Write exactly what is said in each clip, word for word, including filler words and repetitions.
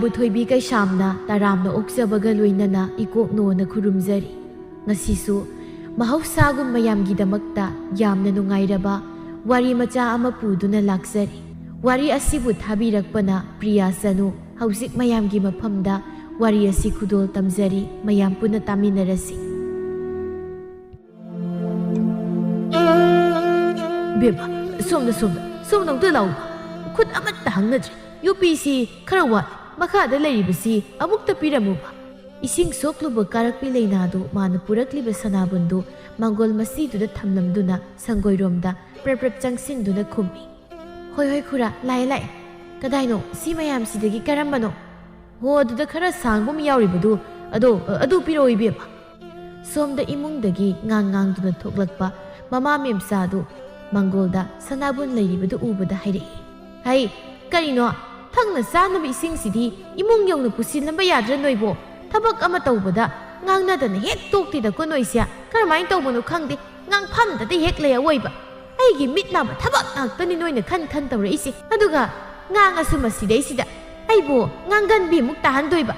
ꯕꯨꯊꯣꯏꯕꯤ ꯀꯩꯁꯥꯝꯅ ꯇꯔꯥꯝꯅ ꯑꯣꯛꯆꯕꯒ ꯂꯣꯏꯅꯅ ꯏꯀꯣꯛꯅꯣꯅ ꯈꯨꯔꯨꯝꯖꯔꯤ꯫ ꯉꯁꯤꯁꯨ ꯃꯍꯧꯁꯥꯒꯨꯝ ꯃꯌꯥꯝꯒꯤꯗꯃꯛꯇ ꯌꯥꯝꯅ ꯅꯨꯡꯉꯥꯏꯔꯕ ꯋꯥꯔꯤ ꯃꯆꯥ ꯑꯃ ꯄꯨꯗꯨꯅ ꯂꯥꯛꯆꯔꯤ꯫ ꯋꯥꯔꯤ ꯑꯁꯤꯕꯨ ꯊꯥꯕꯤꯔꯛꯄꯅ ꯄ꯭ꯔꯤꯌꯥ ꯆꯅꯨ꯫ ꯍꯧꯖꯤꯛ ꯃꯌꯥꯝꯒꯤ ꯃꯐꯝꯗ ꯋꯥꯔꯤ ꯑꯁꯤ ꯈꯨꯗꯣꯜ ꯇꯝꯖꯔꯤ, ꯃꯌꯥꯝ ꯄꯨꯟꯅ ꯇꯥꯃꯤꯟꯅꯔꯁꯤ꯫ ꯕꯦꯝꯃ, ꯁꯣꯝꯗ, ꯁꯣꯝꯗ, ꯁꯣꯝꯗ ꯑꯝꯇ ꯂꯥꯛꯎ꯫ ꯈꯨꯠ ꯑꯃꯠꯇ ꯍꯥꯡꯅꯗ꯭ꯔꯤ꯫ ꯌꯣꯄꯤꯁꯤ ꯈꯔ ꯋꯥꯠꯂꯤ꯫ ꯃꯈꯥꯗ ꯂꯩꯔꯤꯕꯁꯤ ꯑꯃꯨꯛꯇ ꯄꯤꯔꯝꯃꯨꯕ꯫ ꯏꯁꯤꯡ ꯁꯣꯛꯂꯨꯕ ꯀꯥꯔꯛꯄꯤ ꯂꯩꯅꯥꯗꯨ ꯃꯥꯅ ꯄꯨꯔꯛꯂꯤꯕ ꯁꯅꯥꯕꯨꯟꯗꯨ ꯃꯥꯡꯒꯣꯜ ꯃꯁꯤꯗꯨꯗ ꯊꯝꯂꯝꯗꯨꯅ ꯁꯪꯒꯣꯏꯔꯣꯝꯗ ꯄ꯭ꯔꯞ ꯄ꯭ꯔꯞ ꯆꯪꯁꯤꯟꯗꯨꯅ ꯈꯨꯝꯃꯤ꯫ "ꯍꯣꯏ, ꯍꯣꯏ, ꯈꯨꯔꯥ, ꯂꯥꯛꯑꯦ, ꯂꯥꯛꯑꯦ꯫ ꯀꯗꯥꯏꯅꯣ? ꯁꯤ ꯃꯌꯥꯝꯁꯤꯗꯒꯤ ꯀꯔꯝꯕꯅꯣ?" "ꯍꯣ, ꯑꯗꯨꯗ ꯈꯔ ꯁꯥꯡꯕ ꯑꯃ ꯌꯥꯎꯔꯤꯕꯗꯨ, ꯑꯗꯣ, ꯑꯗꯨ ꯄꯤꯔꯛꯑꯣ, ꯏꯕꯦꯝꯃ꯫" ꯁꯣꯝꯗ ꯏꯃꯨꯡꯗꯒꯤ ꯉꯥꯡ ꯉꯥꯡꯗꯨꯅ ꯊꯣꯛꯂꯛꯄ ꯃꯃꯥ ꯃꯦꯝꯆꯥꯗꯨ ꯃꯪꯒꯣꯜꯗ ꯁꯅꯥꯕꯨꯟ ꯂꯩꯔꯤꯕꯗꯨ ꯎꯕꯗ ꯍꯥꯏꯔꯛꯏ, "ꯍꯩ, ꯀꯔꯤꯅꯣ? ꯊꯛꯅ ꯆꯥꯅꯕ ꯏꯁꯤꯡꯁꯤꯗꯤ ꯏꯃꯨꯡ ꯌꯧꯅ ꯄꯨꯁꯤꯜꯂꯝꯕ ꯌꯥꯗ꯭ꯔꯥ ꯅꯣꯏꯕꯣ? ꯊꯕꯛ ꯑꯃ ꯇꯧꯕꯗ ꯉꯥꯡꯅꯗꯅ ꯍꯦꯛ ꯇꯣꯛꯇꯦꯗꯀꯣ ꯅꯣꯏꯁꯦ꯫ ꯀꯔꯝꯍꯥꯏꯅ ꯇꯧꯕꯅꯣ ꯈꯪꯗꯦ, ꯉꯥꯡꯐꯝꯗꯗ ꯍꯦꯛ ꯂꯩ ꯑꯋꯣꯏꯕ꯫ ꯑꯩꯒꯤ ꯃꯤꯠ ꯅꯥꯕ ꯊꯕꯛ ꯉꯥꯛꯇꯅꯤ ꯅꯣꯏꯅ ꯈꯟ ꯈꯟ ꯇꯧꯔꯛꯏꯁꯦ꯫ ꯑꯗꯨꯒ ꯉꯥꯡꯉꯁꯨ ꯃꯁꯤꯗꯩꯁꯤꯗ ꯑꯩꯕꯨ ꯉꯥꯡꯒꯟꯕꯤ ꯑꯃꯨꯛ ꯇꯥꯍꯟꯗꯣꯏꯕ?"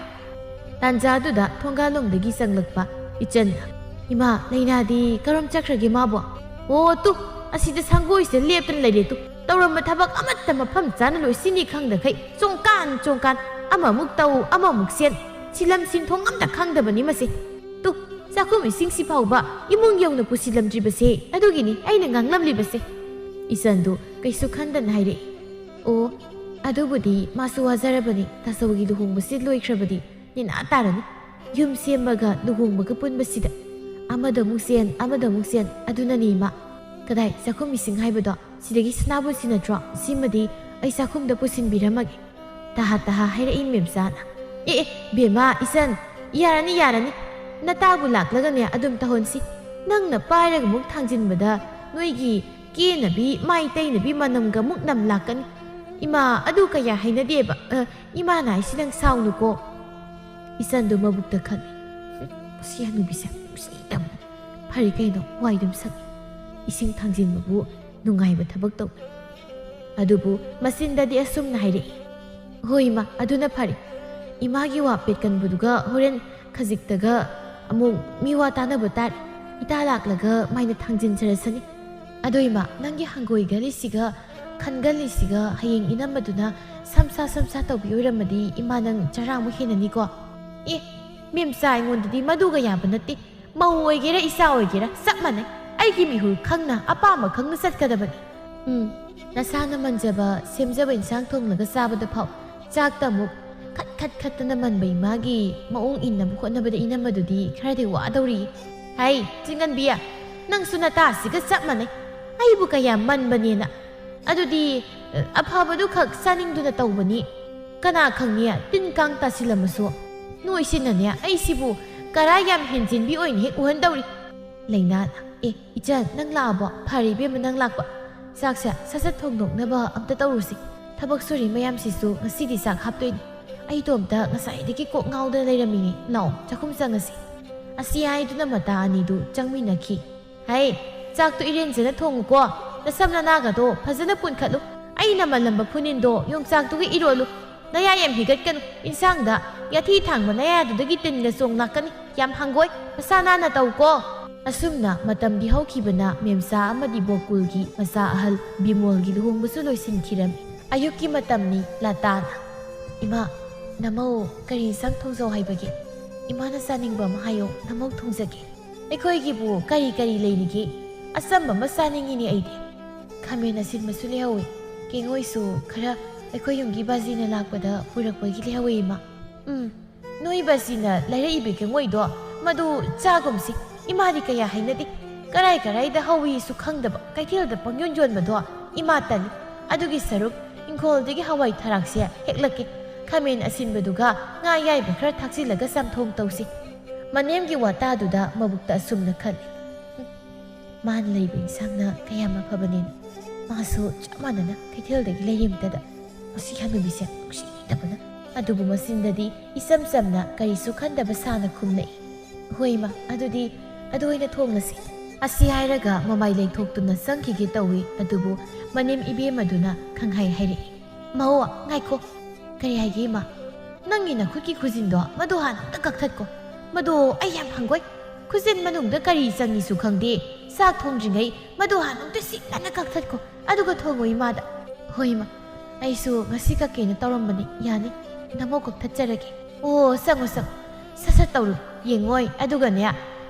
ꯇꯥꯟꯖꯥꯗꯨꯗ ꯊꯣꯡꯒꯥꯜꯂꯣꯝꯗꯒꯤ ꯆꯪꯂꯛꯄ ꯏꯆꯟꯅ, "ꯏꯃꯥ, ꯂꯩꯅꯥꯗꯤ ꯀꯔꯣꯝ ꯆꯠꯈ꯭ꯔꯒꯦ ꯃꯥꯕꯣ?" "ꯑꯣ, ꯇꯨ, ꯑꯁꯤꯗ ꯁꯪꯒꯣꯏꯁꯤꯗ ꯂꯦꯞꯇꯅ ꯂꯩꯔꯦ ꯇꯨ꯫ ꯇꯧꯔꯝꯕ ꯊꯕꯛ ꯑꯃꯠꯇ ꯃꯐꯝ ꯆꯥꯅ ꯂꯣꯏꯁꯤꯟꯅꯤ ꯈꯪꯗꯈꯩ ꯆꯣꯡꯀꯥꯟ ꯆꯣꯡꯀꯥꯟ, ꯑꯃꯃꯨꯛ ꯇꯧ, ꯑꯃꯃꯨꯛ ꯆꯦꯟ, ꯁꯤꯂꯝ ꯁꯤꯟꯊꯣꯡ ꯑꯝꯇ ꯈꯪꯗꯕꯅꯤ ꯃꯁꯤ꯫ ꯇꯨ, ꯆꯥꯛꯈꯨꯝ ꯏꯁꯤꯡꯁꯤ ꯐꯥꯎꯕ ꯏꯃꯨꯡ ꯌꯧꯅ ꯄꯨꯁꯤꯜꯂꯝꯗ꯭ꯔꯤꯕꯁꯦ, ꯑꯗꯨꯒꯤꯅꯤ ꯑꯩꯅ ꯉꯥꯡꯂꯝꯂꯤꯕꯁꯦ꯫" ꯏꯆꯟꯗꯨ ꯀꯩꯁꯨ ꯈꯟꯗꯅ ꯍꯥꯏꯔꯛꯏ, "ꯑꯣ, ꯑꯗꯨꯕꯨꯗꯤ ꯃꯥꯁꯨ ꯋꯥꯖꯔꯕꯅꯤ꯫ ꯇꯥꯆꯧꯒꯤ ꯂꯨꯍꯣꯡꯕꯁꯤ ꯂꯣꯏꯈ꯭ꯔꯕꯗꯤ ꯅꯦꯅꯥ ꯇꯥꯔꯅꯤ꯫ ꯌꯨꯝ ꯁꯦꯝꯕꯒ ꯂꯨꯍꯣꯡꯕꯒ ꯄꯨꯟꯕꯁꯤꯗ ꯑꯃꯗ ꯑꯃꯨꯛ ꯆꯦꯟ, ꯑꯃꯗ ꯑꯃꯨꯛ ꯆꯦꯟ, ꯑꯗꯨꯅꯅꯤ ꯏꯃꯥ꯫ ꯀꯗꯥꯏ ꯆꯥꯛꯈꯨꯝ ꯏꯁꯤꯡ ꯍꯥꯏꯕꯗꯣ? ꯁꯤꯗꯒꯤ ꯁꯅꯥꯕꯨꯟꯁꯤ ꯅꯠꯇ꯭ꯔꯣ? ꯁꯤꯃꯗꯤ ꯑꯩ ꯆꯥꯛꯈꯨꯝꯗ ꯄꯨꯁꯤꯟꯕꯤꯔꯝꯃꯒꯦ꯫" ꯇꯍꯥ ꯇꯍꯥ ꯍꯥꯏꯔꯛꯏ ꯃꯦꯝꯆꯥꯅ꯫ "ꯑꯦ, ꯑꯦ, ꯕꯦꯝꯃ, ꯏꯆꯟ, ꯌꯥꯔꯅꯤ, ꯌꯥꯔꯅꯤ꯫ ꯅꯇꯥꯕꯨ ꯂꯥꯛꯂꯒꯅꯦ ꯑꯗꯨꯝ ꯇꯧꯍꯟꯁꯤ꯫ ꯅꯪꯅ ꯄꯥꯏꯔꯒ ꯑꯃꯨꯛ ꯊꯥꯡꯖꯤꯟꯕꯗ ꯅꯣꯏꯒꯤ ꯀꯦꯅꯕꯤ, ꯃꯥꯏ ꯇꯩꯅꯕꯤ ꯃꯅꯝꯒ ꯑꯃꯨꯛ ꯅꯝ ꯂꯥꯛꯀꯅꯤ꯫ ꯏꯃꯥ, ꯑꯗꯨ ꯀꯌꯥ ꯍꯩꯅꯗꯦꯕ꯫ ꯑ, ꯏꯃꯥꯅ ꯍꯥꯏꯁꯤ ꯅꯪ ꯁꯥꯎꯅꯨꯀꯣ꯫" ꯏꯆꯟꯗꯨ ꯃꯕꯨꯛꯇ ꯈꯜꯂꯤ, "ꯃꯁꯤ ꯍꯅꯨꯕꯤꯁꯦ ꯅꯨꯡꯁꯤꯗꯕꯅ꯫ ꯐꯔꯦ ꯀꯩꯅꯣ, ꯋꯥꯏꯗꯨꯝ ꯁꯪꯉꯤ꯫ ꯏꯁꯤꯡ ꯊꯥꯡꯖꯤꯟꯕꯕꯨ ꯅꯨꯡꯉꯥꯏꯕ ꯊꯕꯛ ꯇꯧꯕꯅꯤ꯫" ꯑꯗꯨꯕꯨ ꯃꯆꯤꯟꯗꯗꯤ ꯑꯁꯨꯝꯅ ꯍꯥꯏꯔꯛꯏ, ꯍꯣꯏ ꯏꯃꯥ, ꯑꯗꯨꯅ ꯐꯔꯦ꯫ ꯏꯃꯥꯒꯤ ꯋꯥ ꯄꯦꯠꯀꯟꯕꯗꯨꯒ ꯍꯣꯔꯦꯟ ꯈꯖꯤꯛꯇꯒ ꯑꯃꯨꯛ ꯃꯤꯋꯥ ꯇꯥꯅꯕ ꯇꯥꯔꯦ꯫ ꯏꯇꯥ ꯂꯥꯛꯂꯒ ꯃꯥꯏꯅ ꯊꯥꯡꯖꯤꯟꯖꯔꯁꯅꯤ꯫ ꯑꯗꯣ ꯏꯃꯥ, ꯅꯪꯒꯤ ꯍꯪꯒꯣꯏꯒꯜꯂꯤꯁꯤꯒ ꯈꯟꯒꯜꯂꯤꯁꯤꯒ ꯍꯌꯦꯡ ꯏꯅꯝꯃꯗꯨꯅ ꯁꯝꯁꯥ ꯁꯝꯁꯥ ꯇꯧꯕꯤ ꯑꯣꯏꯔꯝꯃꯗꯤ ꯏꯃꯥ ꯅꯪ ꯆꯔꯥꯃꯨꯛ ꯍꯦꯟꯅꯅꯤꯀꯣ꯫ ꯑꯦ, ꯃꯦꯝꯆꯥ ꯑꯩꯉꯣꯟꯗꯗꯤ ꯃꯗꯨꯒ ꯌꯥꯕ ꯅꯠꯇꯦ꯫ ꯃꯧ ꯑꯣꯏꯒꯦꯔꯥ ꯏꯆꯥ ꯑꯣꯏꯒꯦꯔꯥ ꯆꯞ ꯃꯥꯟꯅꯩ꯫ ꯑꯩꯒꯤ ꯃꯤꯍꯨꯜ ꯈꯪꯅ ꯑꯄꯥꯝꯕ ꯈꯪꯅ ꯆꯠꯀꯗꯕꯅꯤ꯫ ꯎꯝ, ꯅꯁꯥꯅ ꯃꯟꯖꯕ ꯁꯦꯝꯖꯕ ꯏꯟꯁꯥꯡ ꯊꯣꯡꯂꯒ ꯆꯥꯕꯗ ꯐꯥꯎ ꯆꯥꯛꯇ ꯑꯃꯨꯛ ꯈꯠ ꯈꯠ ꯈꯠꯇꯅ ꯃꯟꯕ ꯏꯃꯥꯒꯤ ꯃꯑꯣꯡ ꯏꯟꯅꯕ ꯍꯣꯠꯅꯕꯗ ꯏꯅꯝꯃꯗꯨꯗꯤ ꯈꯔꯗꯤ ꯋꯥꯗꯧꯔꯤ꯫ ꯍꯩ, ꯆꯤꯡꯒꯟꯕꯤ, ꯅꯪꯁꯨ ꯅꯇꯥꯁꯤꯒ ꯆꯞ ꯃꯥꯟꯅꯩ꯫ ꯑꯩꯕꯨ ꯀꯌꯥ ꯃꯟꯕꯅꯦꯅ꯫ ꯑꯗꯨꯗꯤ, ꯑ, ꯑꯐꯕꯗꯨ ꯈꯛ ꯆꯥꯅꯤꯡꯗꯨꯅ ꯇꯧꯕꯅꯤ꯫ ꯀꯅꯥ ꯈꯪꯅꯤ, ꯇꯤꯟ ꯀꯥꯡ ꯇꯥꯁꯤꯜꯂꯝꯃꯁꯨ꯫ ꯅꯣꯏꯁꯤꯅꯅꯦ, ꯑꯩꯁꯤꯕꯨ ꯀꯔꯥ ꯌꯥꯝ ꯍꯦꯟꯖꯤꯟꯕꯤ ꯑꯣꯏꯅ ꯍꯦꯛ ꯎꯍꯟꯗꯧꯔꯤ꯫ ꯂꯩꯅꯥ, ꯑꯦ, ꯏꯆꯟ, ꯅꯪ ꯂꯥꯛꯑꯕꯣ? ꯐꯔꯦ ꯏꯕꯦꯝꯃ, ꯅꯪ ꯂꯥꯛꯄ꯫ ꯆꯥꯛꯁꯦ ꯁꯠ ꯁꯠ ꯊꯣꯡꯗꯣꯛꯅꯕ ꯑꯝꯇ ꯇꯧꯔꯨꯁꯤ꯫ ꯊꯕꯛ ꯁꯨꯔꯤ ꯃꯌꯥꯝꯁꯤꯁꯨ ꯉꯁꯤꯗꯤ ꯆꯥꯛ ꯍꯥꯞꯇꯣꯏꯅꯤ꯫ ꯑꯩꯗꯣ ꯑꯝꯇ ꯉꯁꯥꯏꯗꯒꯤ ꯀꯣꯛ ꯉꯥꯎꯗꯅ ꯂꯩꯔꯝꯃꯤꯅꯦ꯫ ꯂꯥꯛꯑꯣ, ꯆꯥꯛꯈꯨꯝ ꯆꯪꯉꯁꯤ꯫ ꯑꯁꯤ ꯍꯥꯏꯗꯨꯅ ꯃꯇꯥ ꯑꯅꯤꯗꯨ ꯆꯪꯃꯤꯟꯅꯈꯤ꯫ ꯍꯩ, ꯆꯥꯛꯇꯨ ꯏꯔꯦꯟꯖꯅ ꯊꯣꯡꯉꯨꯀꯣ꯫ ꯅꯁꯝ ꯅꯅꯥꯒꯗꯣ ꯐꯖꯅ ꯄꯨꯟꯈꯠꯂꯨ꯫ ꯑꯩꯅ ꯃꯜꯂꯝꯕ ꯐꯨꯅꯤꯟꯗꯣ ꯌꯣꯡꯆꯥꯛꯇꯨꯒ ꯏꯔꯣꯜꯂꯨ꯫ ꯅꯌꯥ ꯌꯥꯝ ꯍꯤꯒꯠꯀꯅꯨ꯫ ꯏꯟꯁꯥꯡꯗ ꯌꯥꯊꯤ ꯊꯥꯡꯕ ꯅꯌꯥꯗꯨꯗꯒꯤ ꯇꯤꯟꯒ ꯆꯣꯡ ꯂꯥꯛꯀꯅꯤ꯫ ꯌꯥꯝ ꯍꯪꯒꯣꯏ꯫ ꯃꯁꯥ ꯅꯥꯟꯅ ꯇꯧꯀꯣ꯫ ꯑꯁꯨꯝꯅ ꯃꯇꯝꯗꯤ ꯍꯧꯈꯤꯕꯅ ꯃꯦꯝꯆꯥ ꯑꯃꯗꯤ ꯕꯣꯀꯨꯜꯒꯤ ꯃꯆꯥ ꯑꯍꯜ ꯕꯤꯃꯣꯜꯒꯤ ꯂꯨꯍꯣꯡꯕꯁꯨ ꯂꯣꯏꯁꯤꯟꯈꯤꯔꯝꯃꯤ꯫ ꯑꯌꯨꯛꯀꯤ ꯃꯇꯝꯅꯤ꯫ ꯂꯥꯇꯥꯅ, "ꯏꯃꯥ, ꯅꯃꯧ ꯀꯔꯤ ꯏꯟꯁꯥꯡ ꯊꯣꯡꯖꯧ ꯍꯥꯏꯕꯒꯦ? ꯏꯃꯥꯅ ꯆꯥꯅꯤꯡꯕ ꯑꯃ ꯍꯥꯏꯌꯣ, ꯅꯃꯧ ꯊꯣꯡꯖꯒꯦ꯫ ꯑꯩꯈꯣꯏꯒꯤꯕꯨ ꯀꯔꯤ ꯀꯔꯤ ꯂꯩꯔꯤꯒꯦ? ꯑꯆꯝꯕ ꯑꯃ ꯆꯥꯅꯤꯡꯉꯤꯅꯦ ꯑꯩꯗꯤ꯫ ꯈꯥꯃꯦꯟ ꯑꯁꯤꯟꯕꯁꯨ ꯂꯩꯍꯧꯋꯤ꯫ ꯀꯦꯡꯉꯣꯏꯁꯨ ꯈꯔ ꯑꯩꯈꯣꯏ ꯌꯨꯝꯒꯤ ꯕꯥꯖꯤꯅ ꯂꯥꯛꯄꯗ ꯄꯨꯔꯛꯄꯒꯤ ꯂꯩꯍꯧꯋꯤ, ꯏꯃꯥ꯫" "ꯎꯝ, ꯅꯣꯏ ꯕꯥꯖꯤꯅ ꯂꯩꯔꯛꯏꯕ ꯀꯦꯡꯉꯣꯏꯗꯣ ꯃꯗꯨ ꯆꯥꯒꯨꯝꯁꯤ꯫ ꯏꯃꯥꯗꯤ ꯀꯌꯥ ꯍꯩꯅꯗꯦ꯫ ꯀꯔꯥꯏ ꯀꯔꯥꯏꯗ ꯍꯧꯋꯤꯁꯨ ꯈꯪꯗꯕ ꯀꯩꯊꯦꯜꯗ ꯄꯪꯌꯣꯟ ꯌꯣꯟꯕꯗꯣ ꯏꯃꯥ ꯇꯜꯂꯤ꯫ ꯑꯗꯨꯒꯤ ꯁꯔꯨꯛ ꯏꯪꯈꯣꯜꯗꯒꯤ ꯍꯋꯥꯏ ꯊꯔꯥꯛꯁꯦ ꯍꯦꯛꯂꯛꯀꯦ꯫ ꯈꯥꯃꯦꯟ ꯑꯁꯤꯟꯕꯗꯨꯒ ꯉꯥ ꯑꯌꯥꯏꯕ ꯈꯔ ꯊꯥꯛꯆꯤꯜꯂꯒ ꯆꯝꯊꯣꯡ ꯇꯧꯁꯤ꯫" ꯃꯅꯦꯝꯒꯤ ꯋꯥꯇꯥꯗꯨꯗ ꯃꯕꯨꯛꯇ ꯑꯁꯨꯝꯅ ꯈꯜꯂꯤ, "ꯍꯨꯝ, ꯃꯥꯅ ꯂꯩꯕ ꯏꯟꯁꯥꯡꯅ ꯀꯌꯥꯝ ꯑꯐꯕꯅꯦꯅ꯫ ꯃꯥꯁꯨ ꯆꯞ ꯃꯥꯟꯅꯅ ꯀꯩꯊꯦꯜꯗꯒꯤ ꯂꯩꯔꯤꯃꯛꯇꯗ꯫ ꯃꯁꯤ ꯍꯅꯨꯕꯤꯁꯦ ꯅꯨꯡꯁꯤꯗꯕꯅ꯫" ꯑꯗꯨꯕꯨ ꯃꯆꯤꯟꯗꯗꯤ ꯏꯆꯝ ꯆꯝꯅ ꯀꯔꯤꯁꯨ ꯈꯟꯗꯕ ꯁꯥꯅ ꯈꯨꯝꯂꯛꯏ, "ꯍꯣꯏ ꯏꯃꯥ, ꯑꯗꯨꯗꯤ ꯑꯗꯨ ꯑꯣꯏꯅ ꯊꯣꯡꯂꯁꯤ꯫" ꯑꯁꯤ ꯍꯥꯏꯔꯒ ꯃꯃꯥꯏ ꯂꯩꯊꯣꯛꯇꯨꯅ ꯆꯪꯈꯤꯒꯦ ꯇꯧꯏ, ꯑꯗꯨꯕꯨ ꯃꯅꯦꯝ ꯏꯕꯦꯝ ꯑꯗꯨꯅ ꯈꯪꯍꯥꯏ ꯍꯥꯏꯔꯛꯏ, "ꯃꯧ, ꯉꯥꯏꯈꯣ꯫ "ꯀꯔꯤ ꯍꯥꯏꯒꯦ, ꯏꯃꯥ?" "ꯅꯪꯒꯤ ꯅꯈꯨꯠꯀꯤ ꯈꯨꯖꯤꯟꯗꯣ, ꯃꯗꯨ ꯍꯥꯟꯅ ꯑꯝꯇ ꯀꯛꯊꯠꯀꯣ꯫ ꯃꯗꯨ ꯑꯩ ꯌꯥꯝ ꯍꯪꯒꯣꯏ꯫ ꯈꯨꯖꯤꯟ ꯃꯅꯨꯡꯗ ꯀꯔꯤ ꯆꯪꯉꯤꯁꯨ ꯈꯪꯗꯦ꯫ ꯆꯥꯛ ꯊꯣꯡꯗ꯭ꯔꯤꯉꯩ ꯃꯗꯨ ꯍꯥꯟꯅ ꯑꯝꯇ ꯁꯤꯠ ꯅꯥꯟꯅ ꯀꯛꯊꯠꯀꯣ꯫ ꯑꯗꯨꯒ ꯊꯣꯡꯉꯣ ꯏꯃꯥꯗ꯫" "ꯍꯣꯏ, ꯏꯃꯥ꯫ ꯑꯩꯁꯨ ꯉꯁꯤ ꯀꯛꯀꯦꯅ ꯇꯧꯔꯝꯕꯅꯤ꯫ ꯌꯥꯅꯤ꯫ ꯅꯃꯧ ꯀꯛꯊꯠꯆꯔꯒꯦ꯫" "ꯑꯣ, ꯆꯪꯉꯣ, ꯆꯪꯉꯣ꯫ ꯁꯠ ꯁꯠ ꯇꯧꯔꯨ꯫ ꯌꯦꯡꯉꯣꯏ꯫ ꯑꯗꯨꯒꯅꯦ,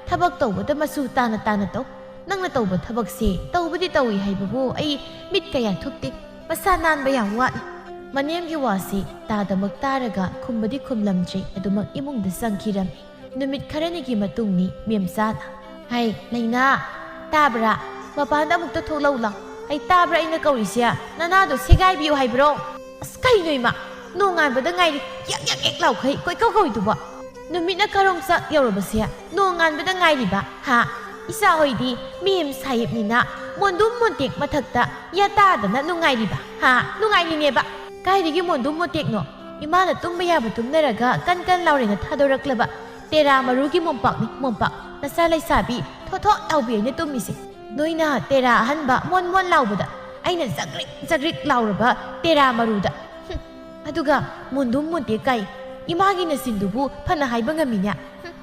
ꯊꯕꯛ ꯇꯧꯕꯗ ꯃꯆꯨ ꯇꯥꯅ ꯇꯥꯅ ꯇꯧ꯫ ꯅꯪꯅ ꯇꯧꯕ ꯊꯕꯛꯁꯦ ꯇꯧꯕꯗꯤ ꯇꯧꯏ ꯍꯥꯏꯕꯕꯨ ꯑꯩ ꯃꯤꯠ ꯀꯌꯥ ꯊꯨꯞꯇꯦ꯫ ꯃꯁꯥ ꯅꯥꯟꯕ ꯌꯥꯝ ꯋꯥꯠꯂꯤ꯫" ꯃꯅꯦꯝꯒꯤ ꯋꯥꯁꯤ ꯇꯥꯗꯃꯛ ꯇꯥꯔꯒ ꯈꯨꯝꯕꯗꯤ ꯈꯨꯝꯂꯝꯗ꯭ꯔꯦ꯫ ꯑꯗꯨꯃꯛ ꯏꯃꯨꯡꯗ ꯆꯪꯈꯤꯔꯝꯃꯤ꯫ ꯅꯨꯃꯤꯠ ꯈꯔꯅꯤꯒꯤ ꯃꯇꯨꯡꯅꯤ꯫ ꯃꯦꯝꯆꯥꯅ, "ꯍꯩ, ꯂꯩꯅꯥ, ꯇꯥꯕ꯭ꯔꯥ? ꯃꯄꯥꯟꯗ ꯑꯃꯨꯛꯇ ꯊꯣꯛꯂꯛꯎ ꯂꯥꯎ꯫ ꯍꯩ, ꯇꯥꯕ꯭ꯔꯥ ꯑꯩꯅ ꯀꯧꯔꯤꯁꯦ? ꯅꯅꯥꯗꯣ ꯁꯦꯒꯥꯏꯕꯤꯌꯨ ꯍꯥꯏꯕ꯭ꯔꯣ?" "ꯑꯁ, ꯀꯩꯅꯣ ꯏꯃꯥ? ꯅꯣꯡꯉꯥꯟꯕꯗ ꯉꯥꯏꯔꯤ ꯌꯛ ꯌꯛ ꯌꯛ ꯂꯥꯎꯈꯩ ꯀꯣꯏꯀꯧ ꯀꯧꯏꯗꯨꯕꯣ? ꯅꯨꯃꯤꯠꯅ ꯀꯔꯣꯡ ꯆꯥꯛ ꯌꯧꯔꯕꯁꯦ ꯅꯣꯡꯉꯥꯟꯕꯗ ꯉꯥꯏꯔꯤꯕ, ꯍꯥ? ꯏꯆꯥ ꯍꯣꯏꯗꯤ ꯃꯦꯝ ꯁꯥꯍꯦꯕꯅꯤꯅ ꯃꯣꯟꯗꯨꯝ ꯃꯣꯟꯇꯦꯛ ꯃꯊꯛꯇ ꯌꯥ ꯇꯥꯗꯅ ꯅꯨꯡꯉꯥꯏꯔꯤꯕ, ꯍꯥ? ꯅꯨꯡꯉꯥꯏꯔꯤꯅꯦꯕ꯫ ꯀꯥꯏꯗꯒꯤ ꯃꯣꯟꯗꯨꯝ ꯃꯣꯟꯇꯦꯛꯅꯣ? ꯏꯃꯥꯅ ꯇꯨꯝꯕ ꯌꯥꯕ ꯇꯨꯝꯅꯔꯒ ꯀꯟ ꯀꯟ ꯂꯥꯎꯔꯦꯅ ꯊꯥꯗꯣꯔꯛꯂꯕ ꯇꯦꯔꯥ ꯃꯔꯨꯒꯤ ꯃꯣꯝꯄꯥꯛꯅꯤ, ꯃꯣꯝꯄꯥꯛ꯫ ꯅꯆꯥ ꯂꯩꯁꯥꯕꯤ ꯊꯣꯠ ꯊꯣꯠ ꯂꯥꯎꯕꯤ ꯑꯩꯅ ꯇꯨꯝꯃꯤꯁꯦ꯫ ꯅꯣꯏꯅ ꯇꯦꯔꯥ ꯑꯍꯟꯕ ꯃꯣꯟ ꯃꯣꯟ ꯂꯥꯎꯕꯗ, ꯑꯩꯅ ꯖꯒ꯭ꯔꯤꯛ ꯖꯒ꯭ꯔꯤꯛ ꯂꯥꯎꯔꯕ ꯇꯦꯔꯥ ꯃꯔꯨꯗ꯫ ꯍꯨꯝ, ꯑꯗꯨꯒ ꯃꯣꯟꯗꯨꯝ ꯃꯣꯟꯇꯦꯛ ꯀꯥꯏ꯫ ꯏꯃꯥꯒꯤ ꯅꯆꯤꯟꯗꯨꯕꯨ ꯐꯅ ꯍꯥꯏꯕ ꯉꯝꯃꯤꯅꯦ꯫ ꯍꯨꯝ,